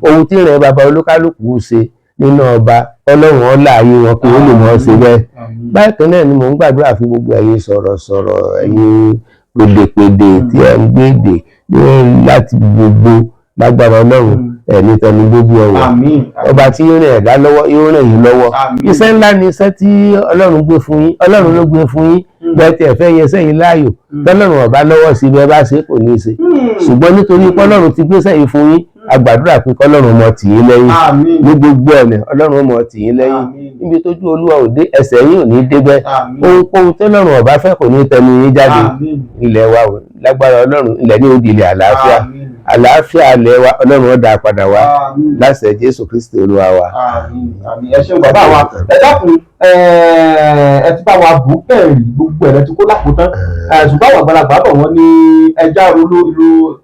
Ohun tí ìrìn bàbá olúkálùkù ṣe nínú ọba, Ọlọ́run ọlá ayé wọn kí ó lè mọ̀ ọ́ ṣe bẹ́ẹ̀. Àmín. Bákan náà ni mò ń gbàdúrà fún gbogbo ẹ̀yin sọ̀rọ̀sọ̀rọ̀, ẹ̀yin pèdèpèdè tí ẹ̀ ń gbèdè ní láti gbogbo, lágbára Ọlọ́run, ẹ̀ ní tẹnu gbogbo ọ̀wọ̀. Àmín. Ọba tí yóò rìn ẹ̀dá lọ́wọ́ yóò ràn yín lọ́wọ́. Àmín. Iṣẹ́ ńlá ni iṣẹ́ tí Ọlọ́run gbé fún yín, Ọlọ́run ló gbé fún yín. Bẹ́ẹ̀ tí ẹ fẹ́ yẹn sẹ́yìn láàyò, tọ́lọ́run ọba lọ́wọ́ sí, bẹ́ẹ̀ bá ṣe kò ní í ṣe. Ṣùgbọ́n nítorí pọ́lọ́run ti gbé sẹ́yìn fún yín, a gbàdúrà pé kọ́lọ́run mọ tì yín lẹ́yìn Àmín. ní gbogbo ọ̀nà. Ọlọ́run mọ tì yín lẹ́yìn. Àmín. Níbi tójú Olúwa ò dé, ẹsẹ̀ yín ò ní débẹ̀. Àmín. Ohunkóhun tọ́lọ́run ọba fẹ́ kò ní tẹnu yín jáde. Àmín. Ilẹ̀ wa ò lágbára Ọlọ́run, ilẹ̀ ní òdì ilẹ̀ àlàáfíà. Àmín. Àlàáfíà ilẹ̀ wa, Ọlọ́run ó dá padà wá. Àmín. Láṣẹ Jésù Kristi Olúwa wa. Àmín, àmín. Ẹ ṣeun bàbá wa. Ẹ dákun, ẹ ti bá wa bù kẹrì gbogbo ẹ ti kó lákòótán. Ṣùgbọ́n àwọn àgbàlagbà bọ̀, wọ́n ní ẹja ro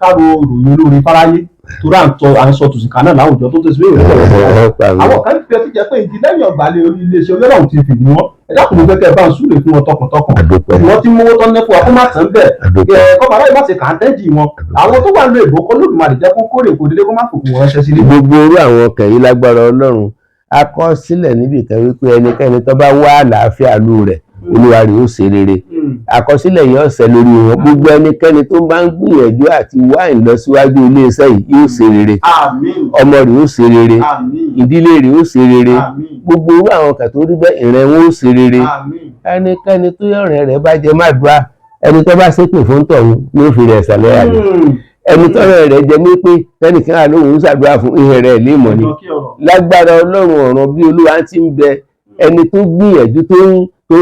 káro ìròyìn olóore fáráyé, torí à ń sọ tùsìkà náà láwùjọ tó tẹ̀síwé ìròyìn. Àwọn kan fi ẹtí jẹ pé ìdí lẹ́yìn ọ̀gbàlẹ̀ orí iléeṣẹ́ Ọlọ́run ti fi ní wọn. Ẹ dákun, mo fẹ́ kẹ́ ẹ bá ń súre fún wọn tọkàntọkàn. Àdúpẹ́. Wọ́n ti mówó tán nẹ́fọ̀ kó má tán bẹ́ẹ̀. Àdúpẹ́. Kọ́ bàbá yìí má ṣe kà á tẹ́jì wọn. Àwọn tó wà ní èbó kọ́ lódùmarè jẹ́ kó kórè kó délé, kó má fòkùn ránṣẹ́ sílé. Gbogbo orú àwọn ọkàn yìí, lágbára Ọlọ́run, a kọ sílẹ̀ níbi kan wípé ẹnikẹ́ni tó bá wá àlàáfíà lù rẹ̀ Olúwa rẹ̀ ó ṣe rere. Àkọsílẹ̀ yóò ṣẹ lórí wọn. Gbogbo ẹnikẹ́ni tó bá ń gbìyànjú àti wá ìlọsíwájú iléeṣẹ́ yìí yóò ṣe rere. Àmín. Ọmọ rẹ̀ ó ṣe rere. Àmín. Ìdílé rẹ̀ ó ṣe rere. Àmín. Gbogbo irú àwọn kan tó rí bẹ́ẹ̀, ìrìn wọn ó ṣe rere. Àmín. Ẹnikẹ́ni tó yọ̀rìn rẹ̀ bá jẹ má dùá, ẹni tó bá ṣépè fún tọ̀hún yóò fi rẹ̀ ṣàlẹ́ àlè. Ẹni tọ́rọ̀ rẹ̀ jẹ mí pé tẹ́nìkan àlóhùn ń ṣàdúrà fún ihe rẹ̀ léèmọ̀ ni. Ẹ̀dọ̀ kí ọ̀rọ̀. Lágbára Ọlọ́run ọ̀ràn bí Olúwa ti ń bẹ, ẹni tó gbìyànjú tó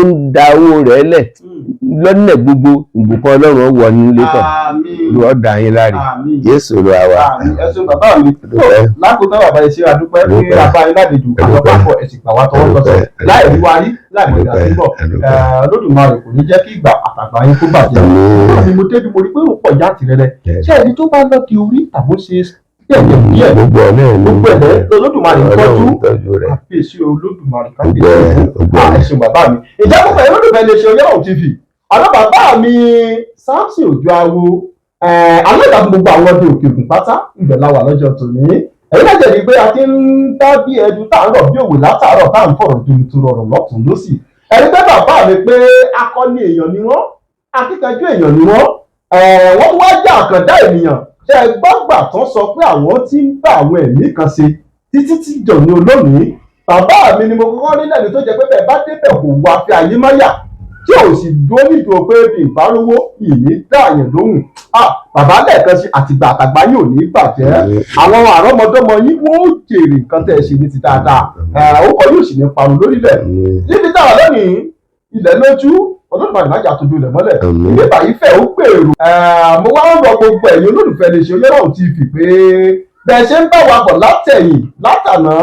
ń da owó rẹ̀ lẹ̀ lọ́nà gbogbo, ìbùkún Ọlọ́run wọ nílé tọ̀. Àmín. Olúwa dá yín láre. Àmín. Jésù Olúwa wa. Àmín. Ẹ ṣeun bàbá mi. Dúpẹ́. Lákòótán bàbá, ẹ ṣé, adúpẹ́ pé Dúpẹ́. abá yín lálejò, àlọ́pàpọ̀ ẹ sì gbà wá tọwọ́ tọsẹ̀ Dúpẹ́. láì rí wa rí, láì mọ̀ ìgbà tí ń bọ̀. Dúpẹ́. Olódùmarè kò ní jẹ́ kí ìgbà àtàgbà yín kó bàjẹ́. Àmín. Ni mo débi mo rí pé ó pọ̀ jáǹtìrẹrẹ. Yes. Ṣé ẹni tó bá lọ́ọ́ di orí tàbó ṣe díẹ̀ díẹ̀, Gbogbo ẹ̀ náà ni gbogbo ẹ̀ lọ́lọ́dùmarè ń tọ́jú. Ọlọ́run tọ́jú rẹ̀. Kábíyèsí Olódùmarè, Gbogbo ẹ̀, kábíyèsí. gbogbo ẹ̀. Ẹ ṣeun bàbá mi. Ìjẹ́ púpọ̀ ẹ̀rọ olùfẹ́ lè ṣe Oyèláwùn TV. Àlọ́ bàbá mi Samson Òjó Awo, alága fún gbogbo àwọn ọdẹ òkè òkun pátá, ibẹ̀ la wà lọ́jọ́ tòní. Ẹ̀yin náà jẹ̀bi pé a ti ń dá bí ẹdun tá à ń rọ̀ bí òwe látàárọ̀, tá à ń fọ̀rọ̀ jomitoro ọ̀rọ̀ lọ́tùn lósì. Ẹ̀rí pé bàbá mi pé akọni èèyàn ni wọ́n, akíkanjú èèyàn ni wọ́n, wọ́n tún wá jẹ́ àkàndá ènìyàn. Ṣé ẹ gbọ́gbà tán sọ pé àwọn tí ń bá àwọn ẹ̀mí kan ṣe títí tí dòní olónìí? Bàbá mi ni mo kọ́kọ́ rí lẹ́nu tó jẹ́ pé bẹ́ẹ̀ bá débẹ̀ kò wá fi àyè máyà, tí ò sì dúró nídùú pé bí ìbárówó ìní dáàyàn lóhùn. Ah, bàbá, lẹ́ẹ̀kan sí, àtìgbà àtàgbà yóò ní bàjẹ́. Àwọn àrọ́mọdọ́mọ yín wọ́n ó jèrè nǹkan tẹ́ ẹ ṣe ní ti dáadáa. Ó kọ yóò sì ní parun lórílẹ̀ níbi táwa lónìí. Ilẹ̀ lójú, Olódùmarè má jà tójú ilẹ̀ mọ́lẹ̀. Àmín. Ìgbé báyìí fẹ́ ó gbèrò. Mo wá ń rọ gbogbo ẹ̀yin olólùfẹ́ lè ṣe Oyèláwùn TV pé bẹ́ẹ̀ ṣe ń bá wa bọ̀ látẹ̀yìn látàná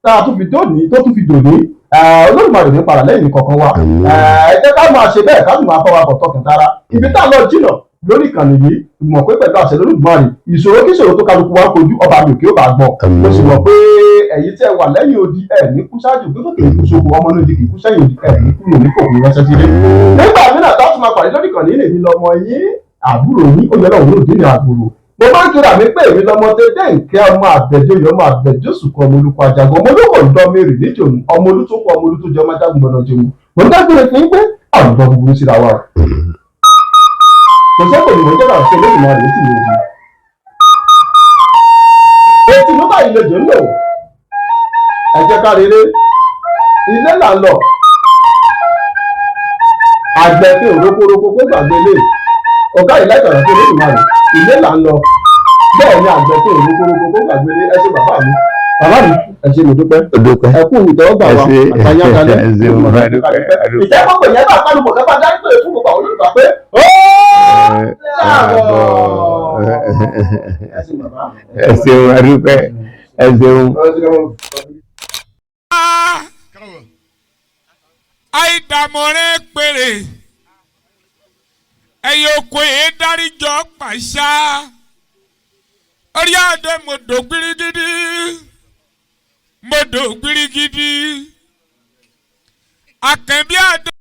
tá a tún fi dòní tó tún fi dòní, Olódùmarè ní padà lẹ́yìn kankan wa. Àmín. Ẹ jẹ́ ká máa ṣe bẹ́ẹ̀, ká sì máa bá wa bọ̀ tọkàn tara. Ibi tá a lọ jìnà lórí ìkànnì yìí, mọ̀ pé pẹ̀lú àṣẹ Olódùmarè, ìṣòro kí ìṣòro tó kálukú wa kojú, ọba mi òkè ó bá gbọ́. Àmín. Mo sì mọ̀ pé ẹ̀yin tẹ́ wà lẹ́yìn odi ẹ̀ ní kú ṣáájú pé kò kì í kú sóko, ọmọ náà di kì í kú sẹ́yìn odi, ẹ̀ ní kúrò ní kòkòrò ránṣẹ́ sílé. Nígbà mìíràn tá a tún máa pàdé lórí ìkànnì ilé mi, lọmọ yín, àbúrò yín, ó yẹ lọ́wọ́ òde ní àbúrò. Mo máa ń kíra mi pé èmi lọmọ dédé nkẹ́, ọmọ àbẹ̀jọyọ̀, ọmọ àbẹ̀jọsùn kan, ọmọ olùkọ́ ajagun, ọmọ olóko ìdánmẹ́rì níjòmù, ọmọ olùtòkọ, ọmọ olùtòjọ, ọmọ ajagun gbọdọ̀ jẹun. Mo ń dágbére fún yín pé àrùn búburú síra wa o. Kò sẹ́kọ̀ọ́ ni mo jẹ́ bàbá fún Olódùmarè létí mi òdi. Etí ló báyìí lè jò ń lò. Ẹ jẹ́ ká rere ilé là ń lọ. Àgbẹ̀ pé òrókórókó kó gbàgbé lé ọ̀gá yìí láìpẹ́ fún Olódùmarè, ilé là ń lọ. Bẹ́ẹ̀ ni, àgbẹ̀ pé òrókórókó kó gbàgbé lé. Ẹ ṣé bàbá mi, bàbá mi, ẹ ṣé, mo dúpẹ́. Ó dúpẹ́. Ẹ kú ìtẹ́wọ́gbà wa. Ẹ ṣé. Àtàyànkalẹ̀. Ẹ ṣé, mo dúpẹ́, a dúpẹ́. Ìjẹ́ pọ̀pọ̀ yẹn bá pálùpọ̀ kẹ́fà dárí pé fún gbogbo àwọn olólùfẹ́ pé ó dàbọ̀. Ẹ ṣé bàbá. Ẹ ṣeun, a dúpẹ́, ẹ ṣeun. Àìdàmọ̀rẹ́ péré ẹ̀yẹ oko yìí dáríjọ pàṣà orí àdé mọ̀dò gbirigidi mọ̀dò gbirigidi àkànbí àdé.